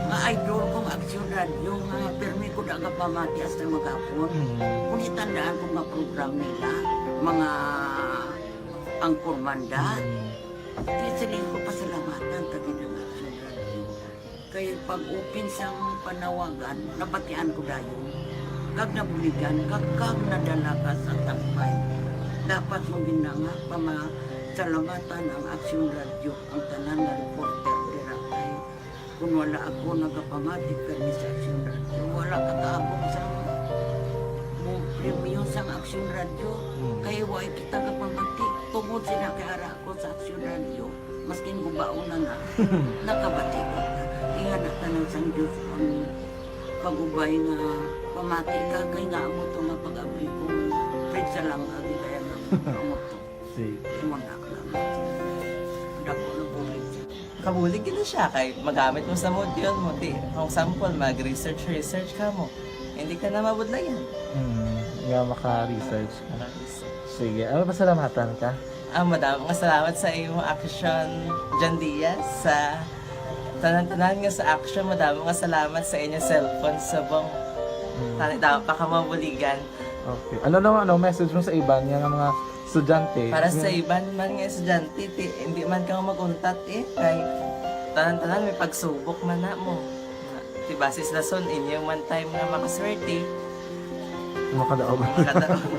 nga idol kong Aksyon Radio, nga pirmi ko da nga pamati hasta maghapon. Mm. Kung itandaan ko nga program nila, mga Ang Kurmanda. Mm. Di siling ko pasalamatan ta gid ang Action Radio. Kay pag-open sang panawagan, nabatian ko dayon. Kag nabuligan, kag, kag nadala ka sa tampay. Dapat mo gid na nga pamasalamatan ang Action Radio, ang tanan nga reporter dira kay Kung wala ako nagapamati kani sa Aksyon Radio, wala ka kaabot sa mo premyo sang Aksyon Radio. Hmm. Kay way kita gapamati. Tungod sila kay ara ako sa Aksyon Radio, maskin gubaon na na, nakabati ko. Ingana tanan sang Diyos ang pag-ubay nga pamati ka, kay nga amo to nga pag-abli ko, Fred Salanga, di kaya nga amo to. Sige. Imo na, dako na bulig. Kabulig gid na siya kay magamit mo sa module mo. Di, for example, mag-research, research ka mo. Hindi ka na mabudlayan. Mm, nga maka-research ka. Maka-research. Sige, ano, pasalamatan ka? Ah, madamo nga salamat sa imo Action, John Diaz, sa tanan-tanan nga sa Action. Madamo nga salamat sa inyo cellphone subong. Mm. Tani, damo pa ka mabuligan. Okay. Ano naman, ano, message mo sa iban nga, nga mga estudyante? Para sa Yung iban man nga estudyante, ti, hindi man ka mag-untat eh. Kay tanan-tanan may pagsubok man na mo. Ti, base sa dason, inyo man time nga makaswerte. Makadaog. Makadaog.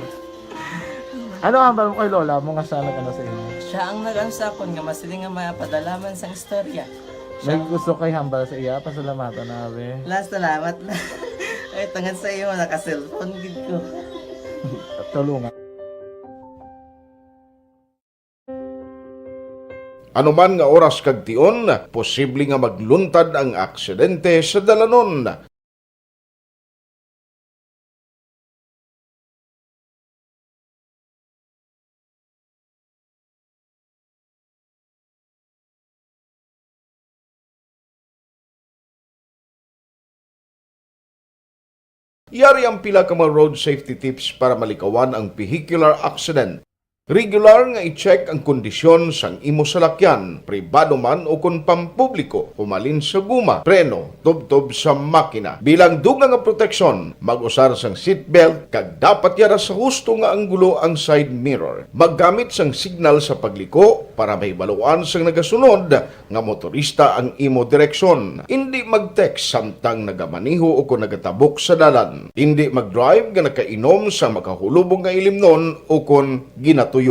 Ano ang hambal mo kay lola mo nga siya nag-ano sa imo? Siya ang nag-ano sa akon nga masiling nga mapadala man sang istorya. May Siya gusto kay hambal sa iya, pasalamatan na, abi. La, salamat na. Ay, tungod sa iyo, naka-cellphone gid ko. Tulungan. Anuman nga oras kag tion, posible nga magluntad ang aksidente sa dalanon. Yari ang pila ka mga road safety tips para malikawan ang vehicular accident. Regular nga i-check ang kondisyon sang imo salakyan, pribado man o kon pampubliko, humalin sa guma, preno, tubtob sa makina. Bilang dugang nga proteksyon, mag-usar sang seatbelt kag dapat yara sa husto nga anggulo ang side mirror. Maggamit sang signal sa pagliko para mahibaluan sang nagasunod nga motorista ang imo direksyon. Indi mag-text samtang nagamaneho o kon nagatabok sa dalan. Indi mag-drive nga nakainom sa makahulubong nga ilimnon o kon ginatuyo.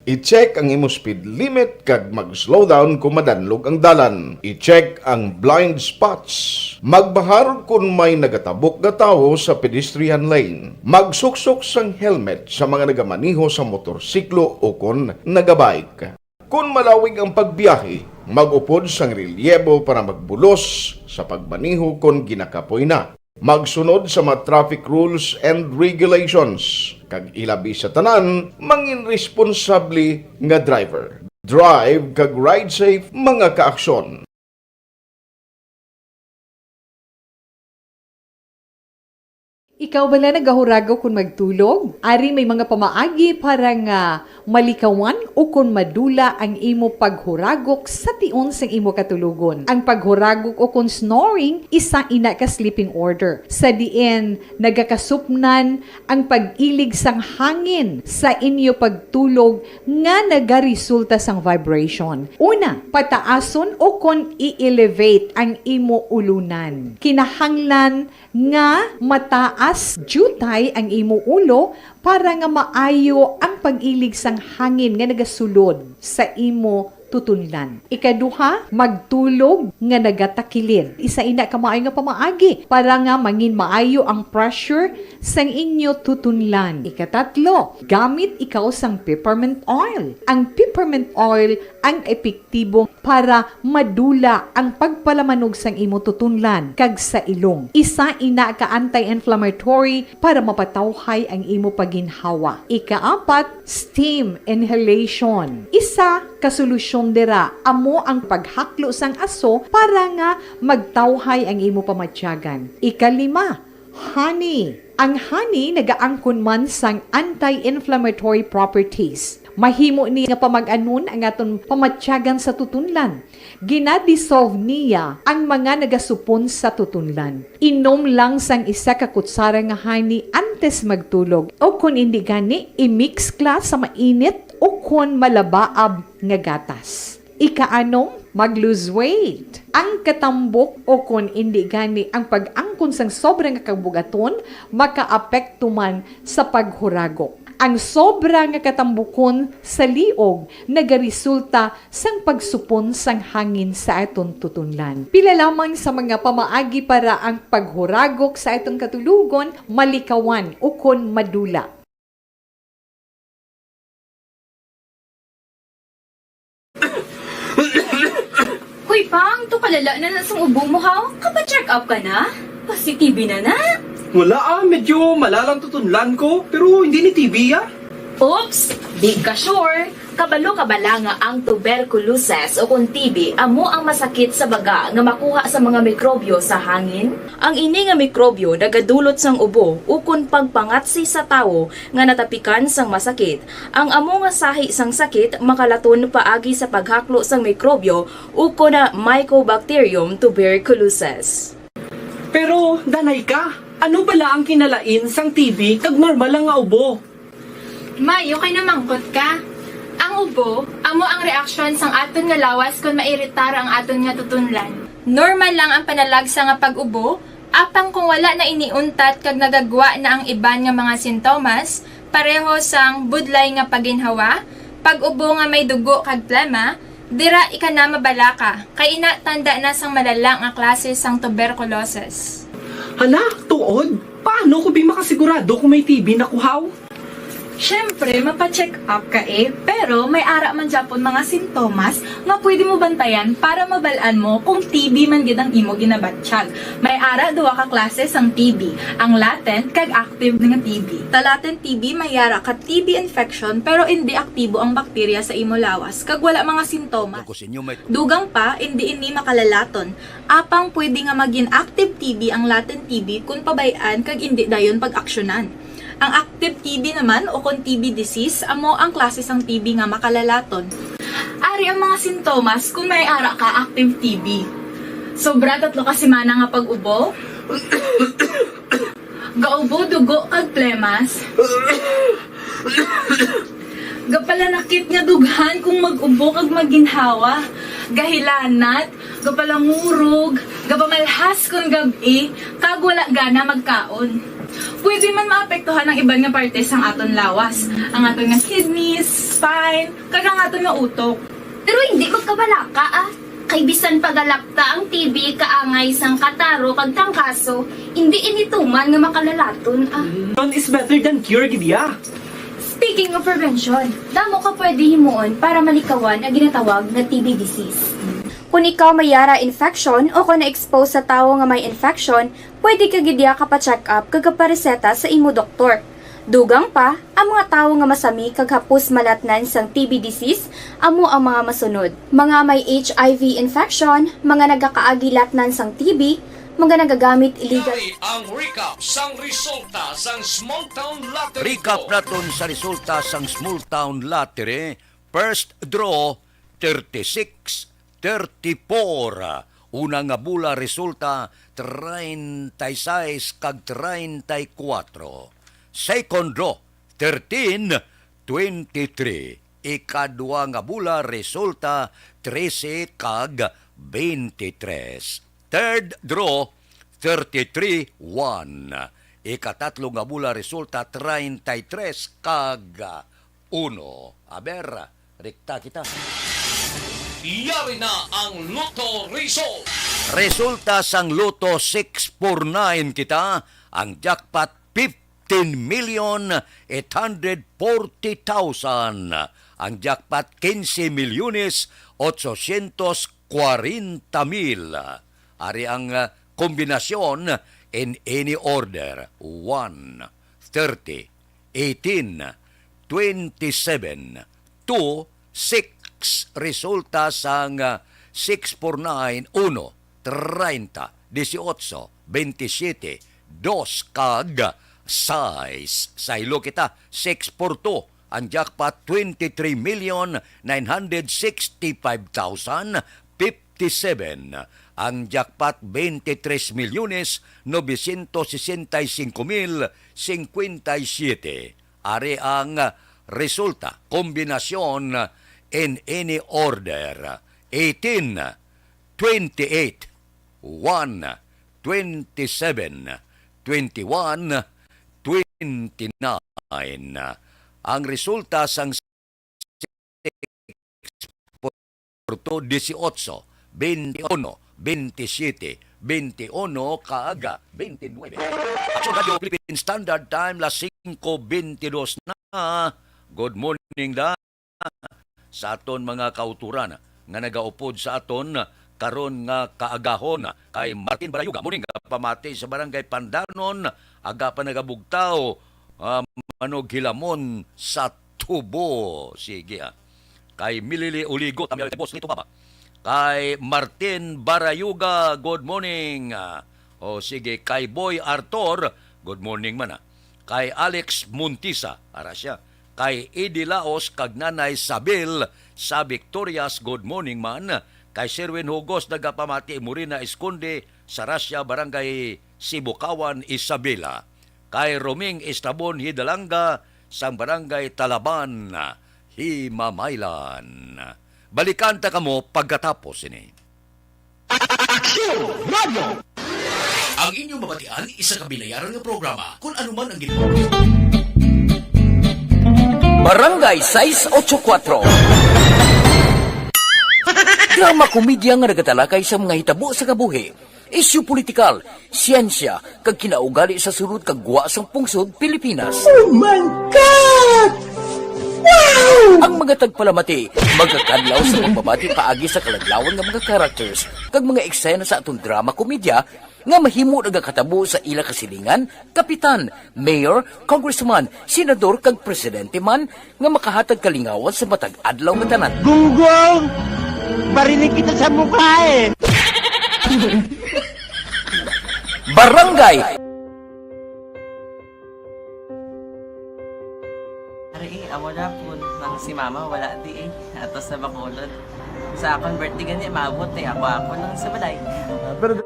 I-check ang imo speed limit kag mag-slow down kon madanlog ang dalan. I-check ang blind spots. Magbahar kon may nagatabok nga tawo sa pedestrian lane. Magsuksok sang helmet sa mga nagamaneho sa motorsiklo o kon nagabike. Kon malawig ang pagbiyahe, mag-upod sang relyebo para magbulos sa pagmaneho kon ginakapoy na. Magsunod sa mga traffic rules and regulations, kag ilabi sa tanan, mangin responsable nga driver. Drive kag ride safe, mga kaaksyon. Ikaw bala nagahuragok kon magtulog? Ari may mga pamaagi para nga malikawan ukon madula ang imo paghuragok sa tion sang imo katulogon. Ang paghuragok ukon snoring, isa ina ka sleeping order, sa diin nagakasupnan ang pag-ilig sang hangin sa inyo pagtulog nga nagaresulta sang vibration. Una, pataason ukon i-elevate ang imo ulunan. Kinahanglan nga mataas diutay ang imo ulo para nga maayo ang pag-ilig sang hangin nga nagasulod sa imo tutunlan. Ikaduha, magtulog nga nagatakilid. Isa ina ka maayo nga pamaagi para nga mangin maayo ang pressure sang inyo tutunlan. Ikatatlo, gamit ikaw sang peppermint oil. Ang peppermint oil ang epektibo para madula ang pagpalamanog sang imo tutunlan kag sa ilong. Isa ina ka anti-inflammatory para mapatawhay ang imo paginhawa. Ikaapat, steam inhalation. Isa ka solusyon dira amo ang paghaklo sang aso para nga magtawhay ang imo pamatyagan. Ikalima, honey. Ang honey nagaangkon man sang anti-inflammatory properties. Mahimo ni nga pamag-anon ang aton pamatyagan sa tutunlan. Ginadissolve niya ang mga nagasupon sa tutunlan. Inom lang sang isa ka kutsara nga honey antes magtulog, o kon indi gani, i-mix kla sa mainit o kon malabaab nga gatas. Ikaanom, mag-lose weight. Ang katambok o kon indi gani ang pag-angkon sang sobra nga kabugaton makaapekto man sa paghuragok. Ang sobra nga katambukon sa liog nagaresulta sang pagsupon sang hangin sa aton tutunlan. Pila lamang sa mga pamaagi para ang paghuragok sa aton katulogon malikawan ukon madula. Hoy, Pang, to kalala na na sang ubo mo, ha? Kapa-check up ka na? Pasi-T B na na? Wala, ah, medyo malalang tutunlan ko, pero hindi ni T B, ah. Oops! Di ka sure. Kabalo ka bala nga ang tuberculosis o kon T B amo ang masakit sa baga nga makuha sa mga mikrobyo sa hangin? Ang ini nga mikrobyo nagadulot sang ubo ukon pagpangatsi sa tawo nga natapikan sang masakit. Ang amo nga sahi sang sakit makalaton paagi sa paghaklo sang mikrobyo ukon na Mycobacterium tuberculosis. Pero, danay ka, ano bala ang kinalain sang T B kag normal lang nga ubo? May, okay na mangkot ka. Ang ubo, amo ang reaksyon sang aton nga lawas kon mairitar ang aton nga tutunlan. Normal lang ang panalagsa nga pag-ubo, apang kung wala na ini untat kag nagagwa na ang iban nga mga sintomas, pareho sang budlay nga paginhawa, pag-ubo nga may dugo kag plema, dira ika na mabalaka, kay ina tanda na sang malala nga klase sang tuberculosis. Hala, tuod? Paano ko bi makasigurado kung may T B na ko, haw? Syempre, mapa-check up ka eh, pero may ara man gyapon mga sintomas nga pwede mo bantayan para mabal-an mo kung T B man gid ang imo ginabatyag. May ara duha ka klase sang T B, ang latent kag active nga T B. Sa latent T B, may ara ka T B infection pero indi aktibo ang bakterya sa imo lawas kag wala mga sintomas. Dugang pa, indi ini makalalaton. Apang pwede nga magin active T B ang latent T B kon pabay-an kag indi dayon pag-aksyonan. Ang active T B naman o kon T B disease amo ang klase sang T B nga makalalaton. Ari ang mga sintomas kon may ara ka active T B. Sobra tatlo ka semana nga pag-ubo. Gaubo dugo kag plemas. Gapalanakit nga dughan kung mag-ubo kag maginhawa. Gahilanat, gapalangurog, gapamalhas kon gab-i, kag wala gana magkaon. Pwede man maapektuhan ang iban nga parte sang aton lawas, ang aton nga kidneys, spine, kag ang aton nga utok. Pero hindi magkabalaka, ah. Kay bisan pa galakta ang T B kaangay sang kataro kag trangkaso, hindi ini tuman nga makalalaton, ah. Prevention is better than cure, gid ya. Speaking of prevention, damo ka pwede himuon para malikawan ang ginatawag nga T B disease. Kung ikaw may ara infection o kung na-expose sa tawo nga may infection, pwede ka gid ya kapa-check up kag kapareseta sa imo doktor. Dugang pa, ang mga tawo nga masami kag hapos malatnan sang T B disease amo ang mga masunod: mga may H I V infection, mga nagakaagi latnan sang T B, mga nagagamit illegal. Yari ang recap sang resulta sang Small Town Lottery. Recap naton sa resulta sang Small Town Lottery. First draw, thirty-six, thirty-four. Una nga bola resulta, treinta y seis kag treinta y cuatro. Second draw, thirteen, twenty-three. Ikadua nga bola resulta, trese kag twenty-tres. Third draw, thirty-three, one. Ikatatlo nga bola resulta, treinta y tres kag uno. Aber, rekta kita. Yari na ang Lotto result. Resulta sang Lotto six four nine kita, ang jackpot fifteen million eight hundred forty thousand, ang jackpot quince milyones ochocientos cuarenta mil. Ari ang, ah, kombinasyon in any order: one, thirty, eighteen, twenty-seven, two, six. Resulta sang, ah, six four nine, uno, treinta, dieciocho, veintisiete, dos, kag sais. Saylo kita, six four two. Ang jackpot, twenty-three million nine hundred sixty-five thousand fifty-seven. Ang jackpot, twenty-tres milyones novecientos sesenta y cinco mil cincuenta y siete. Ari ang resulta, kombinasyon in any order: eighteen, twenty-eight, one, twenty-seven, twenty-one, twenty-nine. Ang resulta sang six four two, dieciocho, veintiuno, veintisiete, veintiuno, kag veintinuebe. Aksyon Radio Philippine Standard Time, las cinco veintidós na. Good morning da sa aton mga kauturan nga nagaupod sa aton karon nga kaagahon. Kay Martin Barayuga, morning, pamati sa Barangay Pandanon, aga pa nagabugtaw, ah, manughilamon sa tubo. Sige, ah. Kay Milili Uligo, Tamyawit Boss, Lito Baba. Kay Martin Barayuga, good morning. Ah, o sige, kay Boy Arthur, good morning man, ah. Kay Alex Montisa, ara siya. Kay Eddie Laos kag Nanay Sabil sa Victorias, good morning man. Kay Sherwin Hugos, nagapamati, Morina Esconde, Sarasia, Barangay Sibukawan, Isabela. Kay Roming Estabon Hidalanga sang Barangay Talaban, Himamaylan. Balikan ta kamo pagkatapos sini. Aksyon Radio! Ang inyong mabatian, isa ka binayaran nga programa. Kung ano man ang gin- Barangay sais ocho kuatro. Drama komedya nga nagatalakay sa mga hitabo sa kabuhi. Isyu politikal, siyensya, kag kinaugali sa sulod kag gwa sang pungsod Pilipinas. Oh my God! Wow! Ang mga tagpalamati magakadlaw sa pagbabati paagi sa kalaglawan nga mga characters kag mga eksena sa aton drama komedya nga mahimo nagakatabo sa ila kasilingan, kapitan, mayor, congressman, senador, kag presidente man nga makahatag kalingawan sa matag adlaw nga tanan. Gunggong! Barinig kita sa mukha eh! Barangay! Ari eh, amo na po nang si mama wala di eh. Ato sa Bacolod. Sa akon birthday gani, maabot eh. Ako, ako lang sa balay. Ah, pero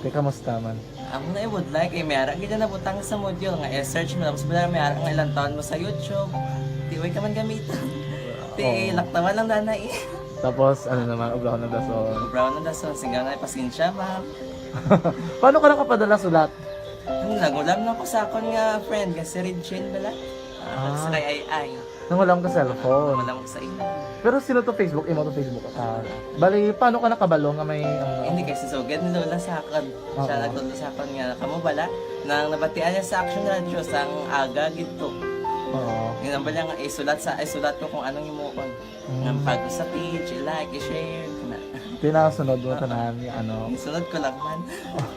Te, kamusta man? Amo na, I would like, eh, may ara gid na nabutang sa module nga i-search mo, tapos wala, may ara nga ilang taon mo sa YouTube. Di, way ka man gamitan. Ti, Oo. Laktawan lang na na eh. Tapos, ano naman, ubraw na dason. Ubraw na dason, singgaw na, pasensya, ma'am. Paano ka nakapadala sulat? Ano, naghulam lang ko sa akon nga friend, nga si Regine bala. Ah, Ah. Sa kay Ay Ay. Nangulam ka cellphone? Wala ko sa ila. Pero sino to Facebook? Imo to Facebook account? Bali, paano ka nakabalo nga may, ano? Hindi, kay si Sugad ni Lola sa akon. Siya Oo. Nagtudlo sa akon nga, kamo bala, nang nabatian niya sa Action Radio, sang aga gid to. Oo. Yun ang bala nga, isulat sa, isulat ko kung anong himuon. Mm. Nga pag sa page, i-like, i-share, na. Tinasunod mo Oo. Tanan, ano? Isunod ko lang man.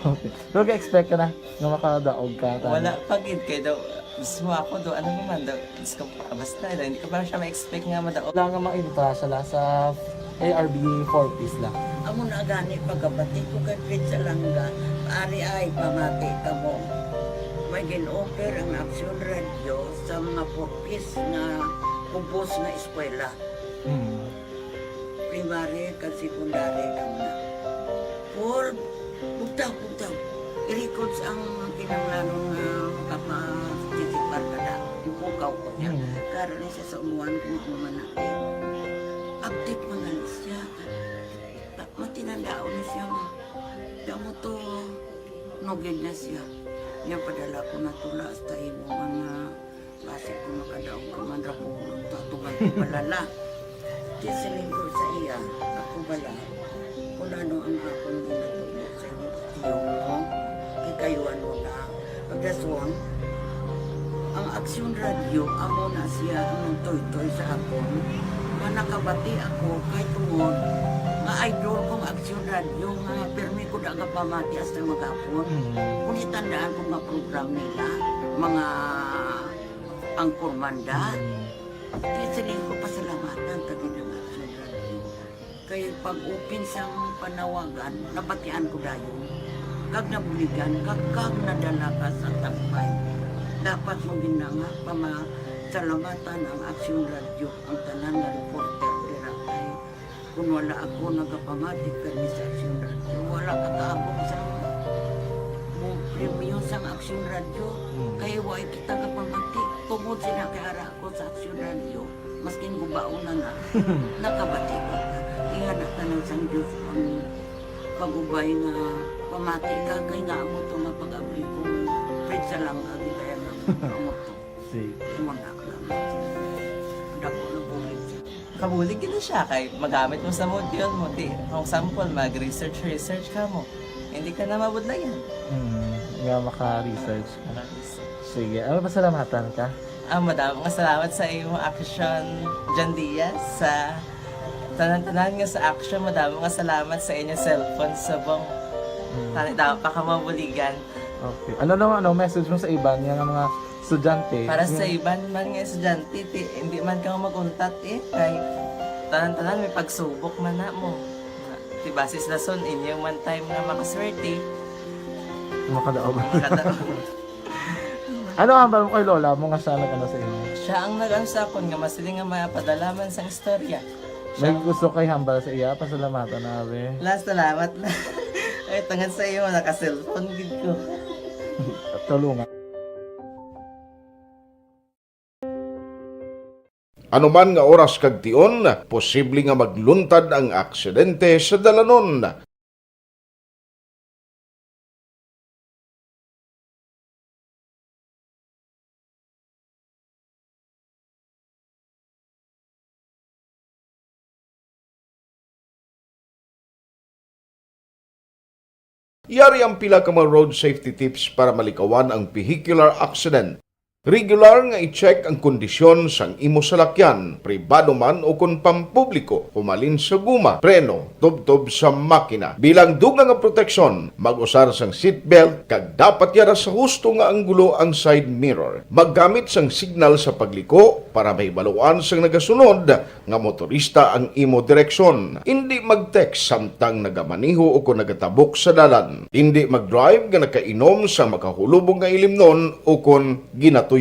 Okay. Pero ga-expect ka na nga makadaog ka, tama? Wala pa gid, kay daw, mismo ako daw, ano naman daw, Diyos ko, basta daw, hindi ko pa siya ma-expect nga madaog. Wala nga ma-entra sila sa A R B four Ps lang. Amo na gani pagkabati ko kay Fred Salanga, ari ay pamati kamo. May gin-offer ang Action Radio sa mga four Ps nga kubos nga eskwela. Hmm. Primary kag secondary lang na. Paul, bugtaw, bugtaw. I-records ang kinahanglanon nga makapa-, participar ka na. Ipukaw ko niya. Mm. Karon ni siya sa umuan kung ano man na. Update man na siya. Ta-, matinandaon na siya nga. Kamo to, nugid na siya. Niya padala ko na tula hasta imo mga Basi ko makadaog ka man ra ko, tatugan ko palala. Di siling ko sa iya, ako bala, kung ano ang akong ginatubo sa imo, tiyo mo, kikayuan mo na. Pagdason, ang Aksyon Radio, amo na siya ang nagtoytoy sa akon, nga nakabati ako kay tungod nga idol kong Aksyon Radio, nga pirmi ko da nga pamati hasta maghapon. Mm. Kung itandaan ko nga program nila, mga Ang Kurmanda, Mm. di siling ko pasalamatan ta gid ang Aksyon Radio. Kay pag-open sang panawagan, nabatian ko dayon. Kag nabuligan, kag, kag nadala ka sa tampay. Dapat mo gid na nga pamasalamatan ang Aksyon Radio, ang tanan nga reporter dira kay Kung wala ako nagapamati kani sa Aksyon Radio, wala ka kaabot sa mo premyo sang Aksyon Radio. Hmm. Kay wa kita gapamati. Tungod sila kay ara ako sa Aksyon Radio, maskin gubaon na na, nakabati ko. Iya na tanan sang Diyos ang pag-ubay nga pamati ka, kay nga amo to nga pag-abri ko, Fred Salanga, gitayan ang amo to. Sige. Imo na, dako na bulig. Kabulig gid na siya kay magamit mo sa module mo. Di, kung sample, mag-research, research ka mo. Hindi ka na mabudlayan. Hmm, nga maka-research ka. Maka-research. Sige, ano, pasalamatan ka? Ah, madamo nga salamat sa imo Action, John Diaz, sa tanan-tanan nga sa Action. Madamo nga salamat sa inyo cellphone subong. Hmm. Tani, damo pa ka mabuligan. Okay. Ano naman, ano, message mo sa iban nga mga estudyante? Para sa Yung iban man nga estudyante, ti, hindi man ka mag-untat eh. Kay tanan-tanan may pagsubok man na mo. Ti, basis lason, inyo man time nga makaswerte. Makadaog. Makadaog. Ano hambal mo kay lola mo nga siya nag-ano sa imo? Siya ang nag-ano sa akon nga masiling nga mapadala man sang istorya. May gusto kay hambal sa iya, pasalamatan na, abi. La, salamat na. Ay, tungod sa imo, naka-cellphone gid ko. Tulungan. Ano man nga oras kag tion, posible nga magluntad ang aksidente sa dalanon. Yari ang pila ka mga road safety tips para malikawan ang vehicular accident. Regular nga i-check ang kondisyon sang imo salakyan, pribado man o kon pampubliko, humalin sa guma, preno, tubtob sa makina. Bilang dugang nga proteksyon, mag-usar sang seatbelt kag dapat yara sa husto nga anggulo ang side mirror. Maggamit sang signal sa pagliko para mahibaluan sang nagasunod nga motorista ang imo direksyon. Indi mag-text samtang nagamaneho o kon nagatabok sa dalan. Indi mag-drive nga nakainom sa makahulubong nga ilimnon o kon ginatuyo.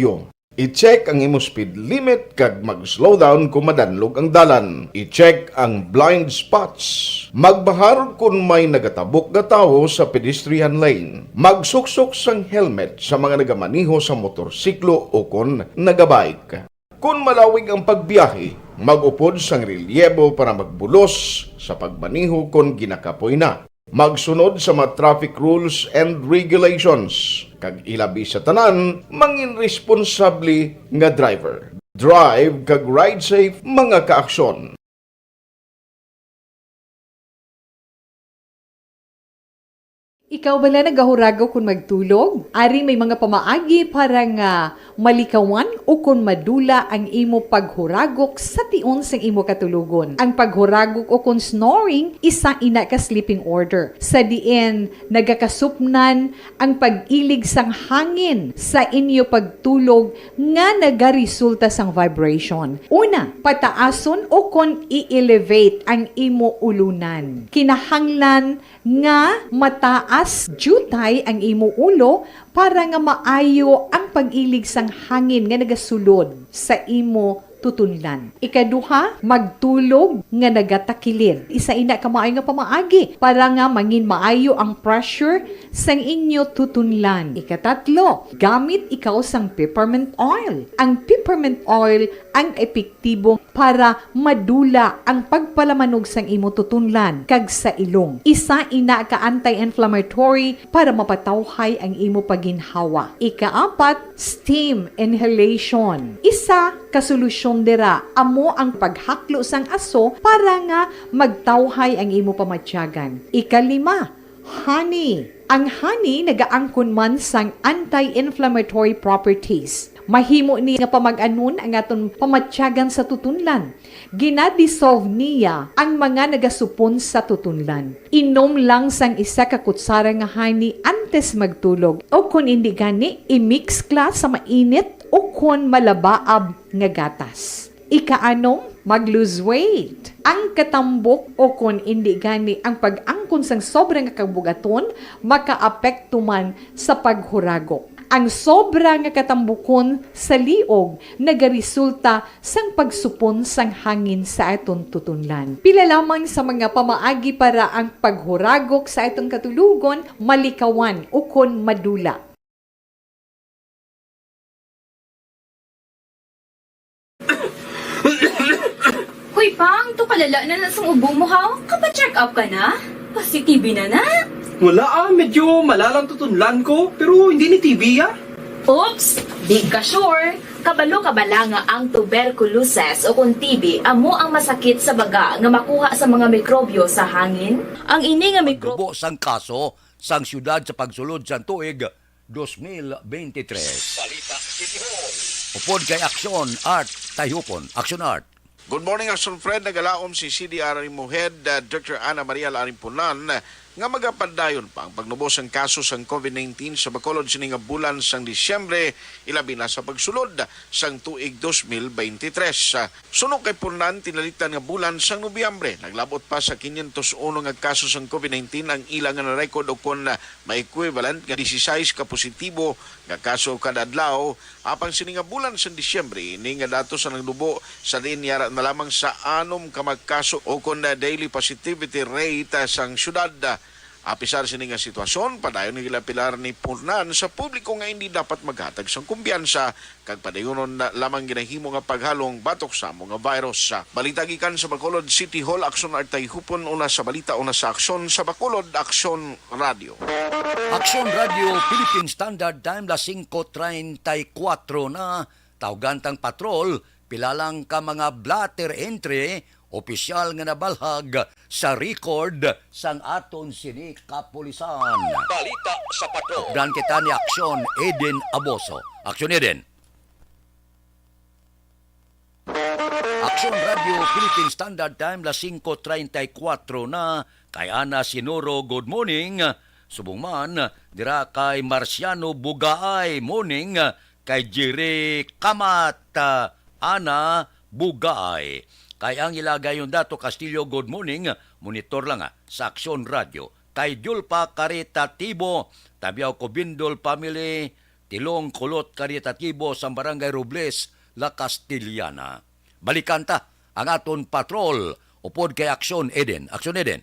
I-check ang imo speed limit kag mag-slow down kon madanlog ang dalan. I-check ang blind spots. Magbahar kon may nagatabok nga tawo sa pedestrian lane. Magsuksok sang helmet sa mga nagamaneho sa motorsiklo o kon nagabike. Kon malawig ang pagbiyahe, mag-upod sang relyebo para magbulos sa pagmaneho kon ginakapoy na. Magsunod sa mga traffic rules and regulations, kag ilabi sa tanan, mangin responsable nga driver. Drive kag ride safe, mga kaaksyon. Ikaw bala nagahuragok kon magtulog? Ari may mga pamaagi para nga malikawan o kon madula ang imo paghuragok sa tion sang imo katulogon. Ang paghuragok o kon snoring, isa ina ka sleeping order, sa diin nagakasupnan ang pag-ilig sang hangin sa inyo pagtulog nga nagaresulta sang vibration. Una, pataason o kon i-elevate ang imo ulunan. Kinahanglan nga mataas diutay ang imo ulo para nga maayo ang pag-ilig sang hangin nga nagasulod sa imo tutunlan. Ikaduha, magtulog nga nagatakilid. Isa ina ka maayo nga pamaagi para nga mangin maayo ang pressure sang inyo tutunlan. Ikatatlo, gamit ikaw sang peppermint oil. Ang peppermint oil ang epektibo para madula ang pagpalamanog sang imo tutunlan kag sa ilong. Isa ina ka anti-inflammatory para mapatawhay ang imo pagginhawa. Ikaapat, steam inhalation. Isa ka solusyon dira amo ang paghaklo sang aso para nga magtawhay ang imo pamatyagan. Ikalima, honey. Ang honey nagaangkon man sang anti-inflammatory properties. Mahimo ni nga pamag-anon ang aton pamatyagan sa tutunlan. Ginadissolve niya ang mga nagasupon sa tutunlan. Inom lang sang isa ka kutsara nga honey antes magtulog, o kon indi gani, i-mix ka sa mainit o kon malabaab nga gatas. Ikaanom, mag-lose weight. Ang katambok o kon indi gani ang pag-angkon sang sobra nga kabugaton makaapekto man sa paghuragok. Ang sobra nga katambukon sa liog nagaresulta sang pagsupon sang hangin sa aton tutunlan. Pila lamang sa mga pamaagi para ang paghuragok sa aton katulogon malikawan ukon madula. Hoy, Pang, to kalala na na sang ubo mo, ha? Kapa-check up ka na? Positive na na? Wala, ah, medyo malalang tutunlan ko, pero hindi ni T B, ah. Oops! Di ka sure? Kabalo ka bala nga ang tuberculosis o kung T B amo ang masakit sa baga nga makuha sa mga mikrobyo sa hangin? Ang ini nga mikro- Pagtubo sang kaso sang siyudad sa pagsulod sang tuig dos mil beintitrés. Balita City Hall. Upod kay Aksyon Art Tayhupon. Aksyon Art. Good morning, Aksyon Fred. Nagalaom si C D R Imo Head, uh, Doctor Ana Maria Larimpunan, nga magapadayon pa ang pagnubo sang kaso sang COVID nineteen sa Bacolod sini nga bulan sang Disyembre, ilabi na sa pagsulod sang tuig dos mil beintitrés. Suno kay Punan, tinalitan nga bulan sang Nobyembre, naglabot pa sa quinientos uno nga kaso sang COVID nineteen ang ila nga na-record, ukon, ah, may equivalent nga disisais ka positibo ka kaso kada adlaw, apang sini nga bulan sa Disyembre, ini nga datos ang nagnubo sa diin yara na lamang sa anom ka mga kaso o kon daily positivity rate sang syudad. Apisar sini nga sitwasyon, padayon nga gilapilar ni Purnan sa publiko nga indi dapat maghatag sang kumbiyansa kag padayunon na lamang ginahimo nga paghalong batok sa amo nga virus. Balita gikan sa Bacolod City Hall, Aksyon Artay Hupon, una sa balita, una sa aksyon sa Bacolod, Aksyon Radio. Aksyon Radio, Philippine Standard Time, las singko treinta y cuatro na. Tawgan tang patrol, pila lang ka mga blotter entry, opisyal nga nabalhag sa record sang aton sini kapulisan. Balita sa patrol. Updan kita ni Aksyon Eden Aboso. Aksyon Eden. Aksyon Radio Philippine Standard Time, las singko treinta y cuatro na. Kay Ana Sinuro, good morning. Subong man, dira kay Marciano Bugaay, morning. Kay Jerry Kamat, ah, Ana Bugaay. Kay ang ila gayon Dato Castillo, good morning. Monitor lang, ah, sa Aksyon Radio. Kay Julpa Caritatibo, Tabiao Cobindol family, Tilong Kulot Caritatibo, sa Barangay Robles, La Castellana. Balikan ta ang aton patrol upod kay Aksyon Eden. Aksyon Eden.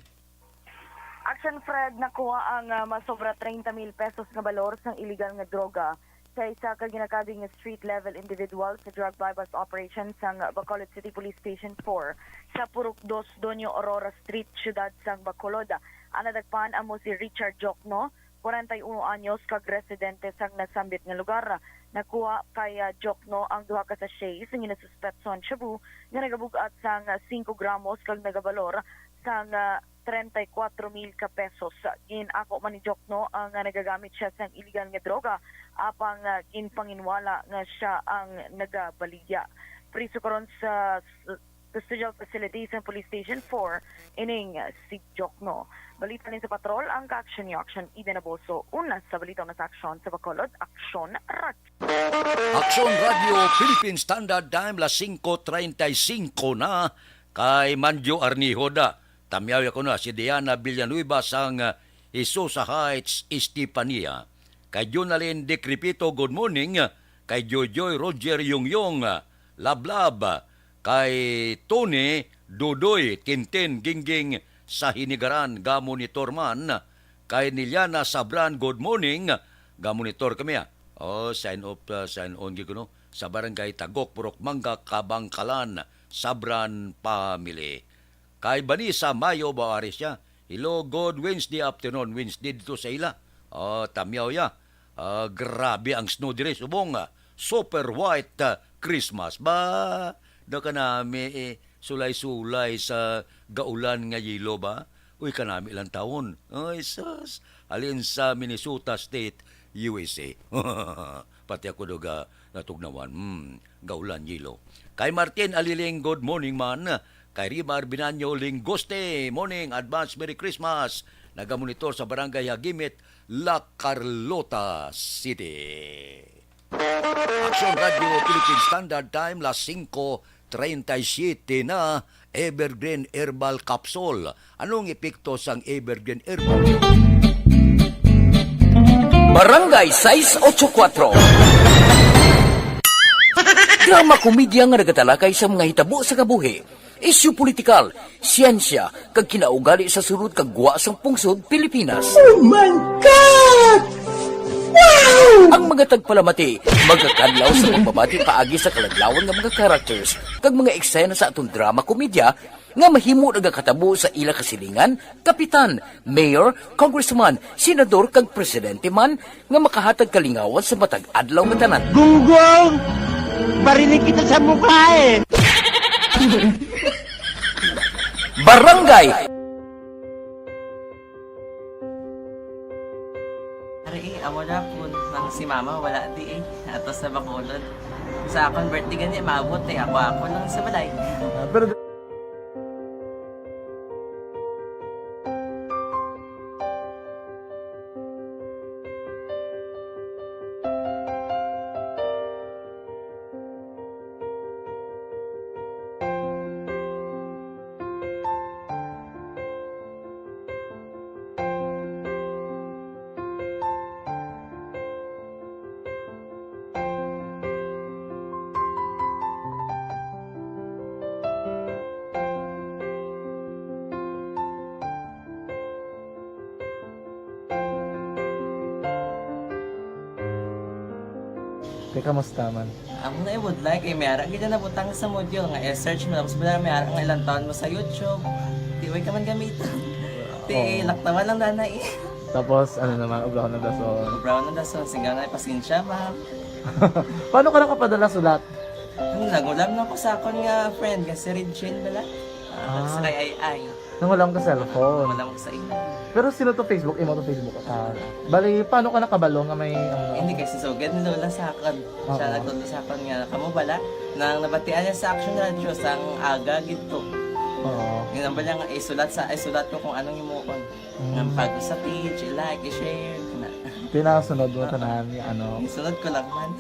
Action Fred, nakuha ang, ah, masobra treinta mil pesos nga balor sang iligal nga droga sa isa ka ginakabig nga street-level individual sa drug buy-bust operation sang Bacolod City Police Station four sa Purok Dos, Doña Aurora Street, siyudad sang Bacolod. Ang nadakpan amo si Richard Jokno, kwarenta y uno anyos, kag residente sang nasambit nga lugar. Nakuha kay, ah, Jokno ang duha ka sachet sa ginasuspetsohan shabu nga nagabug-at sang singko gramos kag nagabalor sang, ah, treinta y cuatro mil ka pesos. Gin-ako man ni Jokno, ah, nga nagagamit siya sang iligal nga droga, apang, ah, ginpanginwala nga siya ang nagabaligya. Priso karon sa s-, custodial facility sa Police Station four ining, ah, si Jokno. Balita nin sa patrol, ang ka-action niyo, Action Eden Aboso. Una sa balita, una sa aksyon sa Bacolod, Aksyon Radyo. Aksyon Radio Philippine Standard Time, las singko treinta y cinco na. Kay Manjo Arnihoda, tamyaw ako na si Diana Villanueva sang, ah, Hisosa Heights, Estefania. Kay Junalyn Decrepito, good morning. Kay Joyjoy Roger Yongyong, ah, Lablab. Kay Tony Dudoy Tintin Gingging sa Hinigaran, gamonitor man. Kay Niliana Sabran, good morning. Gamonitor kami, ah. Oh, sign off, ah, sign on gyud kuno. Sa Barangay Tagok, Purok Mangga, Kabangkalan, Sabran family. Kay Vanessa Mayo, Bawaris siya. Hello, good Wednesday afternoon. Wednesday dito sa ila. Oh, tamyaw ya. Ah, grabe ang snow diri, subong, ah, super white, ah, Christmas. Ba, daw kanami, eh, sulay-sulay sa gaulan nga yelo ba? Uy, kanami lang taon. Ay, sus. Halin sa Minnesota State, U S A. Pati ako daw ga natugnawan. Hmm, gaulan, yelo. Kay Martin Aliling, good morning man. Kay Rima Arbinanyo Lingoste, morning, advance Merry Christmas. Nagamonitor sa Barangay Hagimit, La Carlota City. Aksyon Radio Philippine Standard Time, las singko treinta y siete na. Evergreen Herbal Capsule. Anong epekto sang Evergreen Herbal? Barangay sais ocho kuatro. Drama komedya nga nagatalakay sa mga hitabo sa kabuhi, isyu politikal, siyensya, kag kinaugali sa sulod kag gwa sang pungsod Pilipinas. Oh my God! Wow! Ang mga tagpalamati magakadlaw sa pagbabati paagi sa kaladlawan nga mga characters kag mga eksena sa aton drama komedya nga mahimo nagakatabo sa ila kasilingan, kapitan, mayor, congressman, senador, kag presidente man, nga makahatag kalingawan sa matag adlaw nga tanan. Gunggong! Barinig kita sa mukha eh! Barangay! Ari, eh, amo na po nang si Mama wala di eh. Ato sa Bacolod. Sa akong birthday gani, maabot eh. Ako, ako lang sa balay. Ah, pero Di, kamusta man? Amo na, eh, would like, eh, may ara gid na nabutang sa module nga i-search mo, tapos wala, may ara nga ilang taon mo sa YouTube. Di, way ka man gamiton. Ti, oo, laktawan lang na na, eh. Tapos, ano naman, ubrahon ng dason. Ubrahon ng dason, singgaw na, pasensya, ma'am. Paano ka nakapadala sulat? Ano, nangulam lang ko sa akon nga friend, nga si Regine bala. Ah, ah, sa kay Ai Ai. Nangulam ka cellphone. Nangulam ko sa imo. Pero sino to Facebook? Imo to Facebook? Ah, bali, paano ka nakabalo nga may, ano? Hindi, kay si Sugad ni Lola sa akon. Siya, oo, nagtudlo sa akon nga, kamo bala, nang nabatian niya sa Action Radio, sang aga gid to. Oo. Ginambal niya nga, isulat sa, isulat ko kung anong himuon. Mm. Nga pag sa page, i-like, i-share, kana. Pinasunod mo, oo, tanan, nga ano. Isunod ko lang man.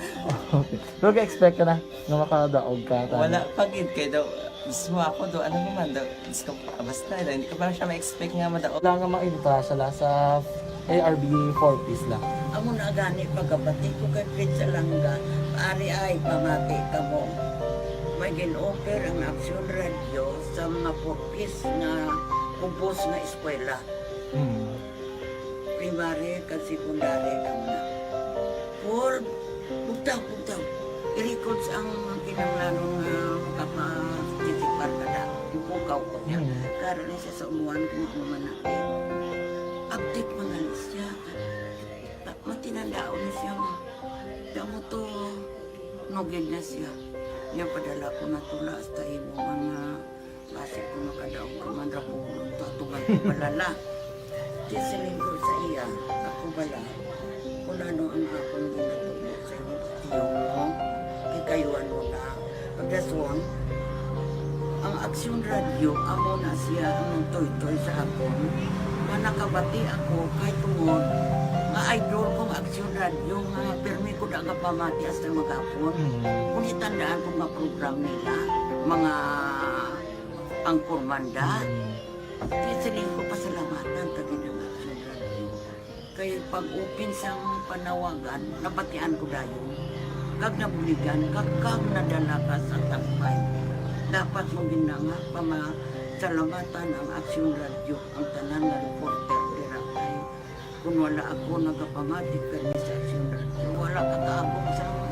Okay. Pero ga-expect ka na nga makadaog ka, tanan? Wala pa gid, kay daw, mismo ako do, ano naman do, Diyos ko, basta, hindi ko pa siya ma-expect nga madaog. Wala nga mainta siya la sa A R B four Ps la. Amo na gani pagkabati ko kay Fred Salanga, ari ay pamati kamo. May gin-offer ang Action Radio sa mga four Ps nga ubos nga eskwela. Hmm. Primary kag secondary daw na. Paul, bugtaw, bugtaw. I-records ang kinahanglanon nga makaparticipar ka na. Ipukaw ko niya. Mm. Karon ni siya sa umuan kung ano man na. Update man gani siya. Ta-, matinandaon ni siya nga. Kamo to, nugid na siya. Niya padala ko na tula hasta imo mga Basi kung makadaog ka man ra ko, tutugan ko palala. Di siling ko sa iya, ako bala, kung ano ang akong ginatubo sa imong tiyo mo, kay kayuan mo na. Pagdason, ang Aksyon Radyo, amo na siya ang nagtoytoy sa akon, nga nakabati ako kay tungod nga idol kong Aksyon Radyo, nga pirmi ko da nga pamati hasta maghapon. Mm. Kung itandaan ko nga program nila, mga Ang Kurmanda. Mm. Kaya siling ko, pasalamatan ta gid ang Action Radio. Kay pag-open sang panawagan, nabatian ko dayon. Kag nabuligan, kag, kag nadala ka sa tampay. Dapat mo gid na nga pamasalamatan ang Action Radio, ang tanan nga reporter dira kay Kung wala ako nagapamati kay Miss Action Radio, wala ka kaabot sa mo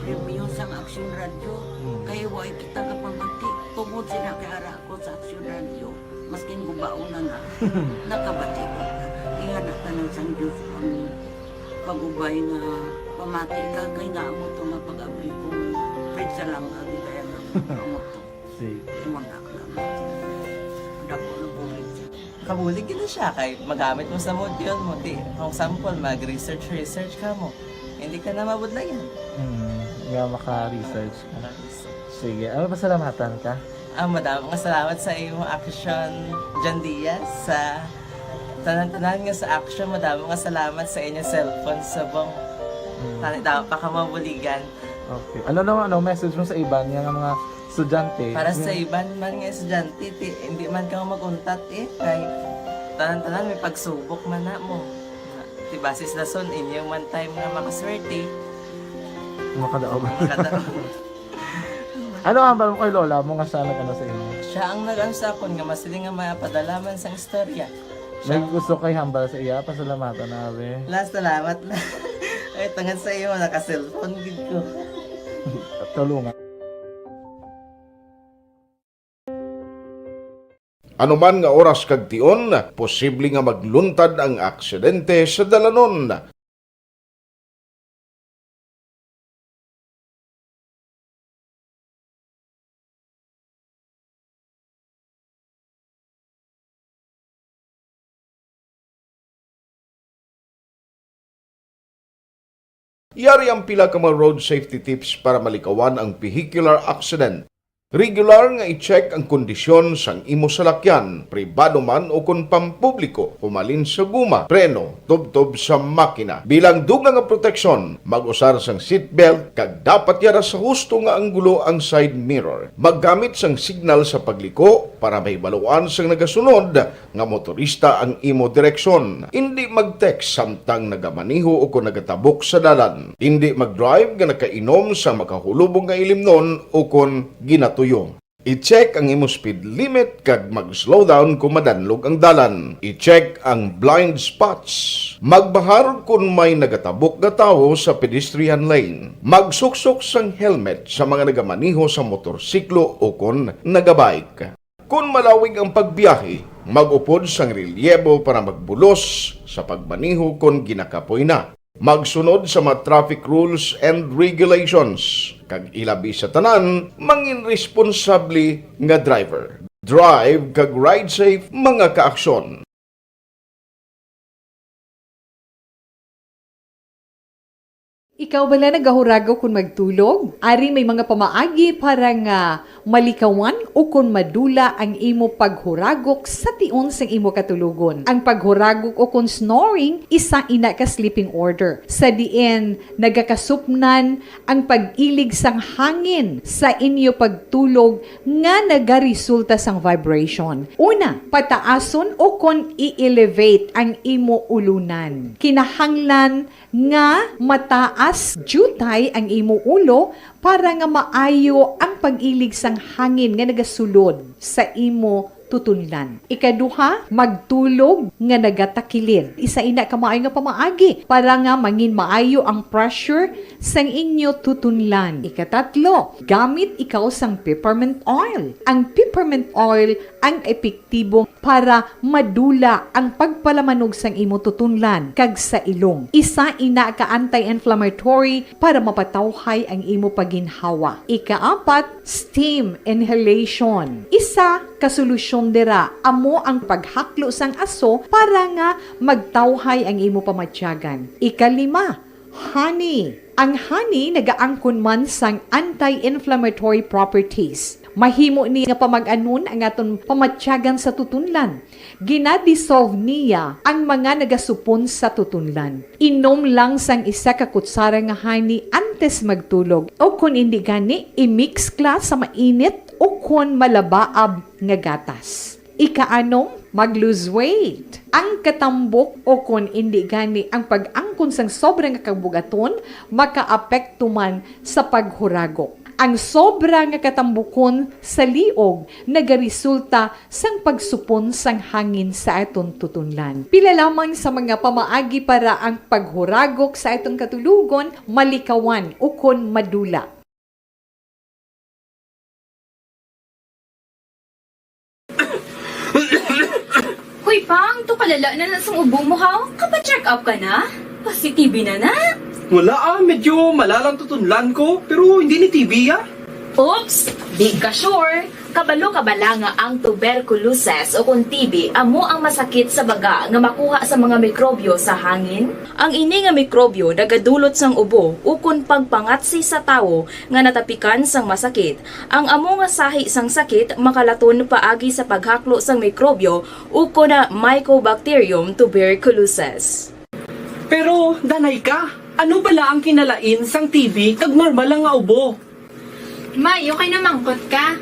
premyo sang Action Radio. Hmm. Kay wa kita kapamati. Tungod sila kay ara ako sa Action Radio, maskin gubaon na na, nakabati ko. Ingana tanan sang Diyos ang pag-ubay nga pamati ka kay nga amo to nga pag-abli ko. Pwede sa lang agi kaya nga amo to. Sige. Imo na lang. Dako na bulig siya. Kabulig gid na siya kay magamit mo sa module mo. Di, for example, mag-research, research ka mo. Hindi ka na mabudlayan. Hmm, nga maka-research ka. Maka-research. Sige, ano, pasalamatan ka? Ah, madamo nga salamat sa imo, Action John Diaz, sa tanan-tanan nga sa Action. Madamo nga salamat sa inyo cellphone subong. Hmm. Tani, dapat pa ka mabuligan. Okay. Ano naman, ano, message mo sa iban nga mga estudyante? Para sa iban man nga estudyante, ti, hindi man ka mag-untat, eh, kay tanan-tanan may pagsubok man na mo. Ti, basis na son, inyo man time nga makaswerte. Makadaog. Makadaog. Ano ang hambal mo kay lola mo nga siya nag-ano sa imo? Siya ang nag-ano sa akon nga masiling nga mapadala man sang istorya. May gusto kay hambal sa iya, pasalamatan na, abi. La, salamat na. Ay, tungod sa imo, naka-cellphone gid ko. Tulungan. Anuman nga oras kag tion, posible nga magluntad ang aksidente sa dalanon. Yari ang pila ka mga road safety tips para malikawan ang vehicular accident. Regular nga i-check ang kondisyon sang imo salakyan, pribado man o kon pampubliko, humalin sa guma, preno, tubtob sa makina. Bilang dugang nga proteksyon, mag-usar sang seatbelt kag dapat yara sa husto nga anggulo ang side mirror. Maggamit sang signal sa pagliko para mahibaluan sang nagasunod nga motorista ang imo direksyon. Indi mag-text samtang nagamaneho o kon nagatabok sa dalan. Indi mag-drive nga nakainom sang makahulubong nga ilimnon o kon ginatuyo. I-check ang imo speed limit kag mag-slow down kung madanlog ang dalan. I-check ang blind spots. Magbahar kon may nagatabok nga tawo sa pedestrian lane. Magsuksok sang helmet sa mga nagamaneho sa motorsiklo o kon nagabike. Kon malawig ang pagbiyahe, mag-upod sang relyebo para magbulos sa pagmaneho kon ginakapoy na. Magsunod sa mga traffic rules and regulations, kag ilabi sa tanan, mangin responsable nga driver. Drive kag ride safe, mga kaaksyon. Ikaw bala nagahuragok kon magtulog? Ari may mga pamaagi para nga malikawan o kon madula ang imo paghuragok sa tion sang imo katulogon. Ang paghuragok o kon snoring, isa ina ka sleeping order, sa diin nagakasupnan ang pag-ilig sang hangin sa inyo pagtulog nga nagaresulta sang vibration. Una, pataason o kon i-elevate ang imo ulunan. Kinahanglan nga mataas diutay ang imo ulo para nga maayo ang pag-ilig sang hangin nga nagasulod sa imo tutunlan. Ikaduha, magtulog nga nagatakilid. Isa ina ka maayo nga pamaagi para nga mangin maayo ang pressure sang inyo tutunlan. Ikatatlo, gamit ikaw sang peppermint oil. Ang peppermint oil ang epektibo para madula ang pagpalamanog sang imo tutunlan kag sa ilong. Isa ina ka anti-inflammatory para mapatawhay ang imo paginhawa. Ikaapat, steam inhalation. Isa ka solusyon dira amo ang paghaklo sang aso para nga magtawhay ang imo pamatyagan. Ikalima, honey. Ang honey nagaangkon man sang anti-inflammatory properties. Mahimo ni nga pamag-anon ang aton pamatyagan sa tutunlan. Gina-dissolve niya ang mga nagasupon sa tutunlan. Inom lang sang isa ka kutsara nga honey antes magtulog, o kon indi gani, i-mix ka sa mainit o kon malabaab nga gatas. Ikaanom, mag-lose weight. Ang katambok o kon indi gani ang pag-angkon sang sobra nga kabugaton makaapekto man sa paghuragok. Ang sobra nga katambukon sa liog nagaresulta sang pagsupon sang hangin sa aton tutunlan. Pila lamang sa mga pamaagi para ang paghuragok sa aton katulogon malikawan ukon madula. Hoy, Pang, to kalala na na sang ubo mo, ha? Kapa-check up ka na? Pasi-T B na na? Wala, ah, medyo malalang tutunlan ko, pero hindi ni T B, ah. Oops! Di ka sure? Kabalo ka bala nga ang tuberculosis o kon T B amo ang masakit sa baga nga makuha sa mga mikrobyo sa hangin? Ang ini nga mikrobyo nagadulot sang ubo ukon pagpangatsi sa tawo nga natapikan sang masakit. Ang amo nga sahi sang sakit makalaton paagi sa paghaklo sang mikrobyo ukon na Mycobacterium tuberculosis. Pero, danay ka, ano bala ang kinalain sang T B kag normal lang nga ubo? May, okay na mangkot ka.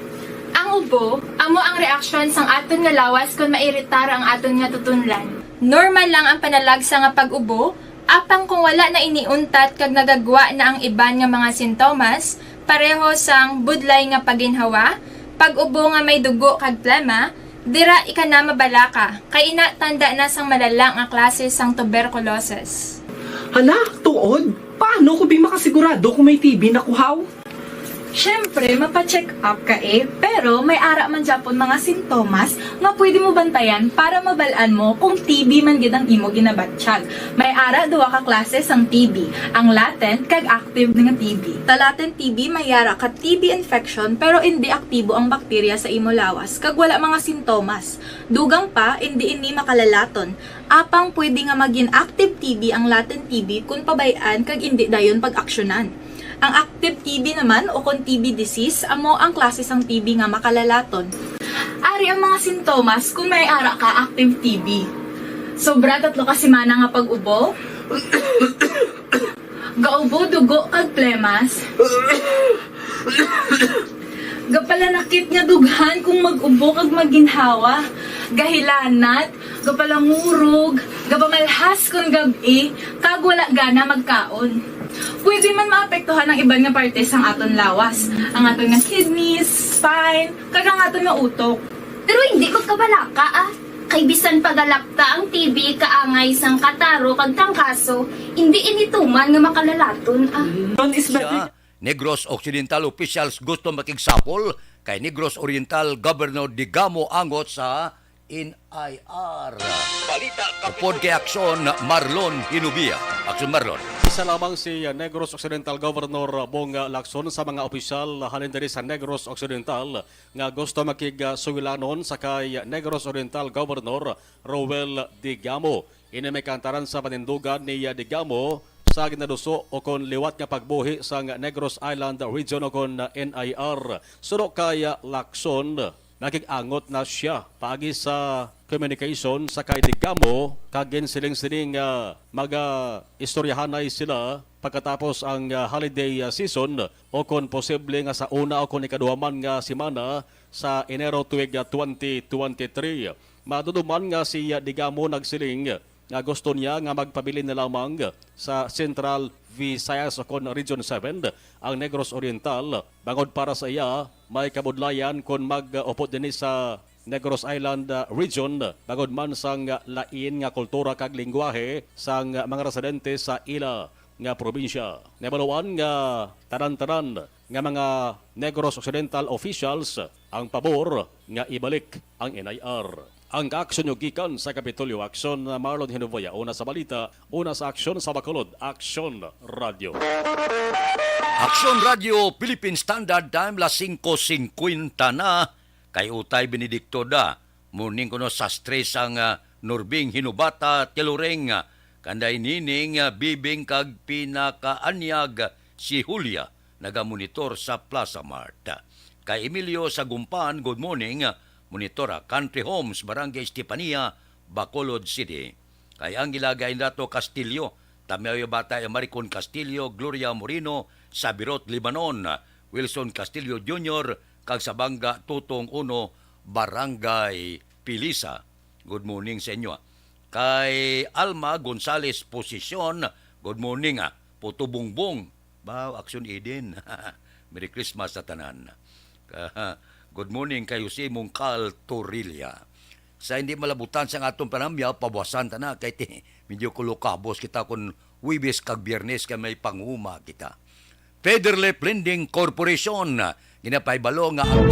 Ang ubo, amo ang reaksyon sang aton nga lawas kon mairitar ang aton nga tutunlan. Normal lang ang panalagsa nga pag-ubo, apang kung wala na ini untat kag nagagwa na ang iban nga mga sintomas, pareho sang budlay nga paginhawa, pag-ubo nga may dugo kag plema, dira ika na mabalaka, kay ina tanda na sang malala nga klase sang tuberculosis. Hala, tuod? Paano ko bi makasigurado kung may T B na ko, haw? Siyempre, mapa-check up ka eh, pero may ara man gyapon mga sintomas nga pwede mo bantayan para mabal-an mo kung T B man gid ang imo ginabatyag. May ara duha ka klase sang T B, ang latent kag active nga T B. Sa latent T B, may ara ka T B infection pero indi aktibo ang bakterya sa imo lawas kag wala mga sintomas. Dugang pa, indi ini makalalaton. Apang pwede nga magin active T B ang latent T B kon pabay-an kag indi dayon pag-aksyonan. Ang active T B naman, o kon T B disease, amo ang klase sang T B nga makalalaton. Ari ang mga sintomas kon may ara ka active T B. Sobra tatlo ka semana nga pag-ubo. Gaubo, dugo, kag plemas. Gapalanakit nga dughan kung mag-ubo kag maginhawa. Gahilanat, gapalangurog, gapamalhas kon gab-i, kag wala gana magkaon. Pwede man maapektuhan ang iban nga parte sang aton lawas, ang aton nga kidneys, spine, kag ang aton nga utok. Pero hindi magkabalaka, ah. Kay bisan pagalapta ang T B, kaangay sang kataro kag trangkaso, hindi ini tuman nga makalalaton, ah. Siya, Negros Occidental officials gusto makigsapol kay Negros Oriental Governor Digamo angot sa N I R. Balita Upod kay Aksyon, Marlon Hinubia. Aksyon, Marlon. Isa lamang si Negros Occidental Governor Bong Lacson sa mga opisyal halin diri sa Negros Occidental nga gusto makigsugilanon sa kay Negros Oriental Governor Roel Digamo. Ini may kaantaran sa panindugan ni Digamo sa ginaduso o kon liwat nga pagbuhi sang Negros Island Region o kon N I R. Suno kay Lacson, nakig-angot na sia paagi sa communication sa kay Digamo kag ginsiling sini nga maga-istoryahanay sila pagkatapos ang, ah, holiday, ah, season o kon posible nga sa una o kon ikaduha man nga semana sa Enero tuig, ah, twenty twenty-three. Madumduman nga si, ah, Digamo nagsiling nga gusto niya nga magpabilin na lamang sa Central Visayas o kon Region seven ang Negros Oriental, bangod para sa iya may kabudlayan kon mag-upod dinhi sa Negros Island, ah, Region, bangod man sang lain nga kultura kag lengguwahe sang mga residente sa ila nga probinsya. Nabaluan nga tanan-tanan nga mga Negros Occidental officials ang pabor nga ibalik ang N I R. Ang kaaksyon nyo gikan sa Kapitolyo Aksyon, Marlon Hinuboya, una sa balita, una sa aksyon sa Bacolod, Aksyon Radio. Aksyon Radio, Philippine Standard Time, las singko singkwenta na, kay Utay Benedicto da, morning kuno sa stress ang, ah, Nurbing Hinubata, Tilureng, ah, kanday Nining, ah, Bibing kag pinakaanyag si Julia, nagamonitor sa Plaza Mart. Kay Emilio sa Gumpan, good morning, monitor ha Country Homes, Barangay Estefania, Bacolod City. Kay Angela Gaindato Castillo, Tamyayo Bata, Maricon Castillo, Gloria Moreno, Sabirot, Libanon, Wilson Castillo Junior, kag Sabanga Tutong Uno, Barangay Pilisa. Good morning sa inyo, ah. Kay Alma Gonzales Posisyon, good morning, ah. Puto Bongbong, Bao, Aksyon Eden. Merry Christmas sa tanan. Ka-, good morning kay Jose Mongcal Torilla. Sa hindi malabutan sang aton panamya, pabuwasan ta na kay ti-, medyo kulokabos kita kon Huwebes kag Biyernes kay may panguma kita. Federal Lending Corporation, ginapahibalo nga ang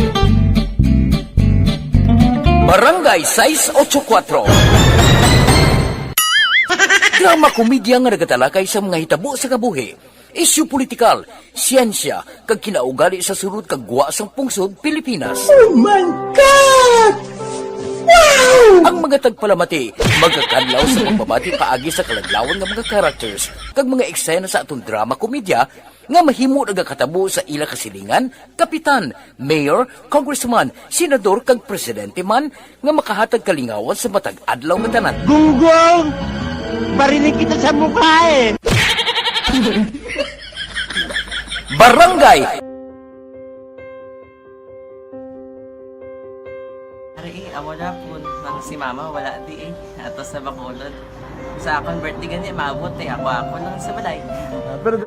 Barangay sais ocho kuwatro. Drama komedya nga nagatalakay sa mga hitabo sa kabuhi, isyu politikal, siyensya, kag kinaugali sa sulod kag gwa sang pungsod Pilipinas. Oh my God! Wow! Ang mga tagpalamati magakadlaw sa pagpamati paagi sa kaladlawan nga mga characters kag mga eksena sa aton drama komedya nga mahimo nagakatabo sa ila kasilingan, kapitan, mayor, congressman, senador, kag presidente man nga makahatag kalingawan sa matag adlaw nga tanan. Gunggong! Barinig kita sa mukha eh! Barangay! Ari, eh, amo na po, nang si mama wala di eh. Ato sa Bacolod. Sa akon birthday gani, maabot eh. Ako, ako lang sa balay. Ah, pero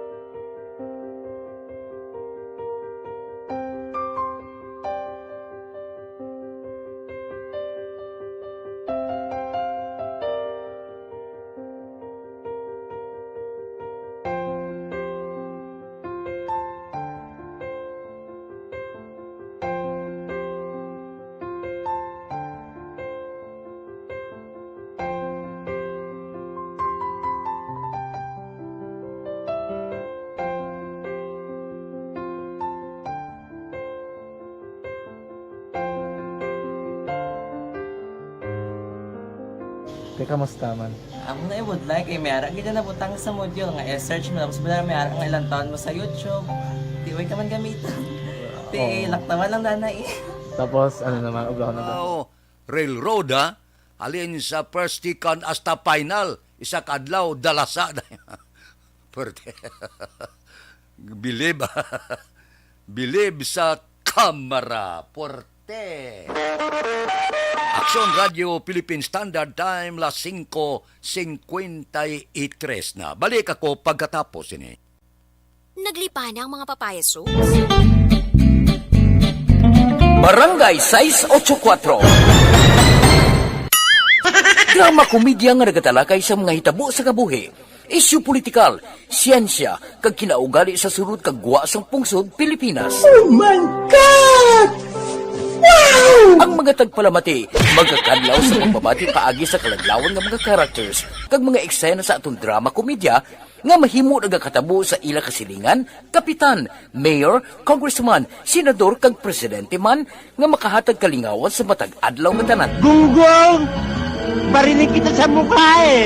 Te, kamusta man? Amo na ibudlay kay may ara gid na nabutang sa module nga i-search mo, tapos wala may ara nga ilang taon mo sa YouTube. Di way ka man gamiton. Ti Oo. Laktawan lang dana eh. Tapos, ano naman, ublahon na ba? Wow, railroad, ha? Halin sa first, second, hasta final. Isa ka adlaw, dalasa. Pwerte. Bilib. Bilib sa kamara. Pwerte. Aksyon Radio Philippine Standard Time, las singko singkwenta y tres na. Balik ako pagkatapos ini. Naglipana ang mga papaya sauce? Barangay sais ocho kuatro. Drama komedya nga nagatalakay sa mga hitabo sa kabuhi, isyu politikal, siyensya, kag kinaugali sa sulod kag gwa sang pungsod Pilipinas. Oh my God! Wow! Ang mga tagpalamati magakadlaw sa pagbabati paagi sa kaladlawan nga mga characters kag mga eksena sa atong drama komedya nga mahimo nagakatabo sa ila kasilingan, kapitan, mayor, congressman, senador, kag presidente man nga makahatag kalingawan sa matag adlaw nga tanan. Gunggong! Barinig kita sa mukha eh!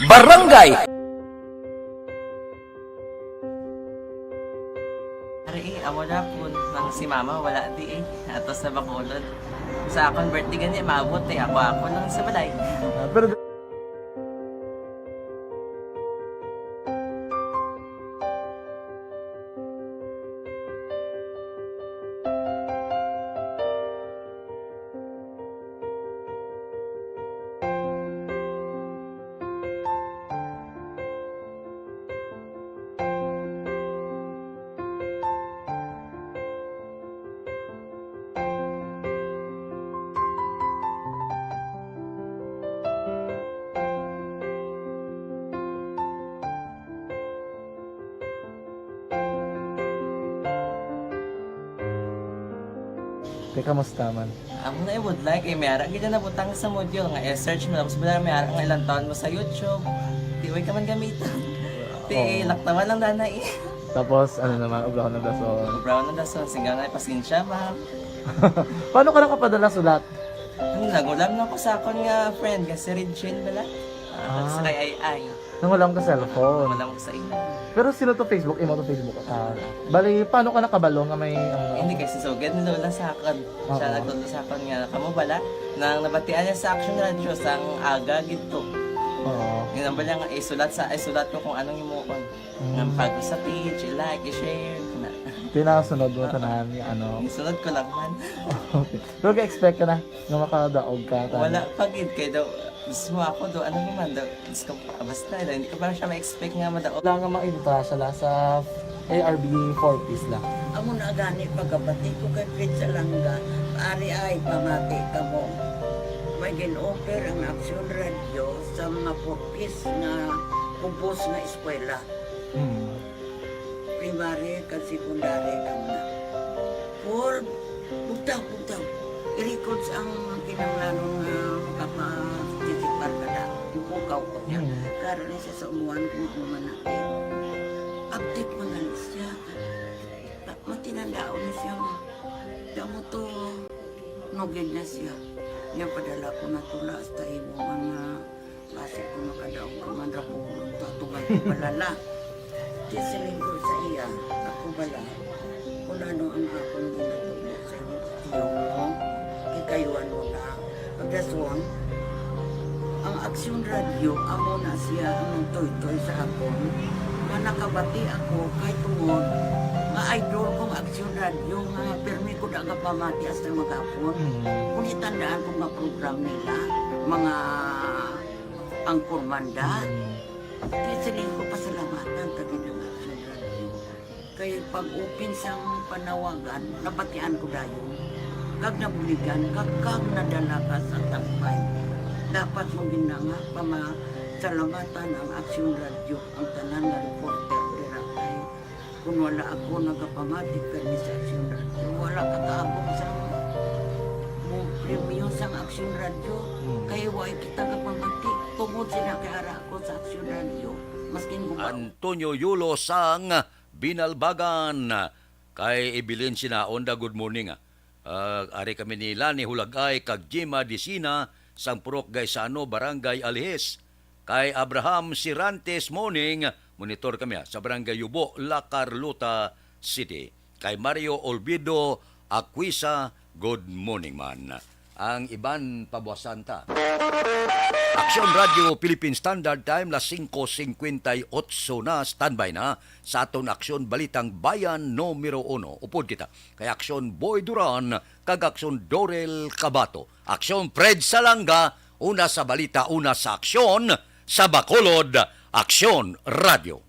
Barangay Ari, eh, amo na po. Nang si mama, wala di eh. Ato sa Bacolod. Sa akon birthday gani, maabot eh. Ako, ako lang sa balay. Ah, pero Te, kamusta man? Amo na, I would like, eh, may ara gid na nabutang sa module nga i-search mo, tapos wala may ara nga ilang taon mo sa YouTube. Di, way ka man gamiton. Ti, Oo. Laktawan lang dana, eh. Tapos, ano naman, ublahon ng dason. Ublahon ng dason, singgaw na, pasensya, ma'am. Paano ka nakapadala sulat? Ano, nagulam lang ko sa akon nga friend, nga si Regine bala. Ah, Ah. Sa kay Ay Ay. Nangulam ka cellphone. Wala ko sa imo. Pero sino to Facebook? Imo to Facebook? Ah, bali, paano ka nakabalo nga may, ano? Hindi, kay si Sugad ni Lola sa akon. Siya Oo. nagtudlo sa akon nga, kamo bala, nang nabatian niya sa Action Radio, sang aga gid to. Oo. Yun ang bala nga, isulat sa, isulat ko kung anong imuon. Mm. Nga pag sa page, i-like, i-share, na. Tinasunod mo Ah. tanan, nga ano. Isunod ko lang man. Okay. Pero ga-expect ka na nga makadaog ka, tama? Wala pa gid, kay daw, mismo ako daw, ano naman daw, Diyos ko, basta daw, hindi ko pa siya ma-expect nga madaog. Wala nga ma-entra siya la sa A R B four Ps la. Amo na gani pagkabati ko kay Fred Salanga, ari ay pamati kamo. May gin-offer ang Aksyon Radio sa mga four Ps nga kubos nga eskwela. Hmm. Primary kag secondary kamo na. Four, bugtaw, bugtaw. I-records ang kinahanglanon nga makaparticipar ka na. Ipukaw ko niya. Mm. Karon ni siya sa umuan kung ano man na. Update man gani siya. Ta-, matinandaon na siya. Damo to, nugid na siya. Niya padala ko na tula hasta imo man nga Basi ko makadaog ka man ra ko, tatugan ko balala. Di siling ko sa iya, ako bala, kung ano ang akong ginatubo sa imong tiyo mo, kikayuan mo na. Pagdason, ang Aksyon Radio, amo na siya ang nagtuytoy sa akon, nga nakabati ako kay tungod nga idol kong Aksyon Radio, nga pirmi ko da nga pamati hasta maghapon. Mm. Kung itandaan ko nga program nila, mga Ang Kurmanda, Mm. di siling ko pasalamatan ka gid ang Aksyon Radio. Kay pag-open sang panawagan, nabatian ko dayon. Kag nabuligan, kag, kag nadala ka sa tambay. Dapat mo gid na nga pamasalamatan ang Aksyon Radio, ang tanan nga reporter dira kay Kung wala ako nagapamati kani sa Aksyon Radio, wala ka kaabot sa mo premyo sang Aksyon Radio. Hmm. Kay wa kita gapamati. Tungod sila kay ara ako sa Aksyon Radio. Maskin guba. Antonio Yulo sang Binalbagan. Kay Evelyn Sinaonda, good morning, ah. Ah, ari kami ni Lani Hulagay kag Jima Disina sang Purok Gaisano, Barangay Alihis. Kay Abraham Sirantes, morning, monitor kami, ah, sa Barangay Yubo, La Carlota City. Kay Mario Olvido Aquisa, good morning man. Ang iban pabuasan ta. Aksyon Radio Philippine Standard Time, las singko singkwenta y otso na, standby na sa aton Aksyon Balitang Bayan numero uno. Upod kita kay Aksyon Boy Duran kag Aksyon Dorel Cabato. Aksyon Fred Salanga, una sa balita, una sa aksyon, sa Bacolod, Aksyon Radio.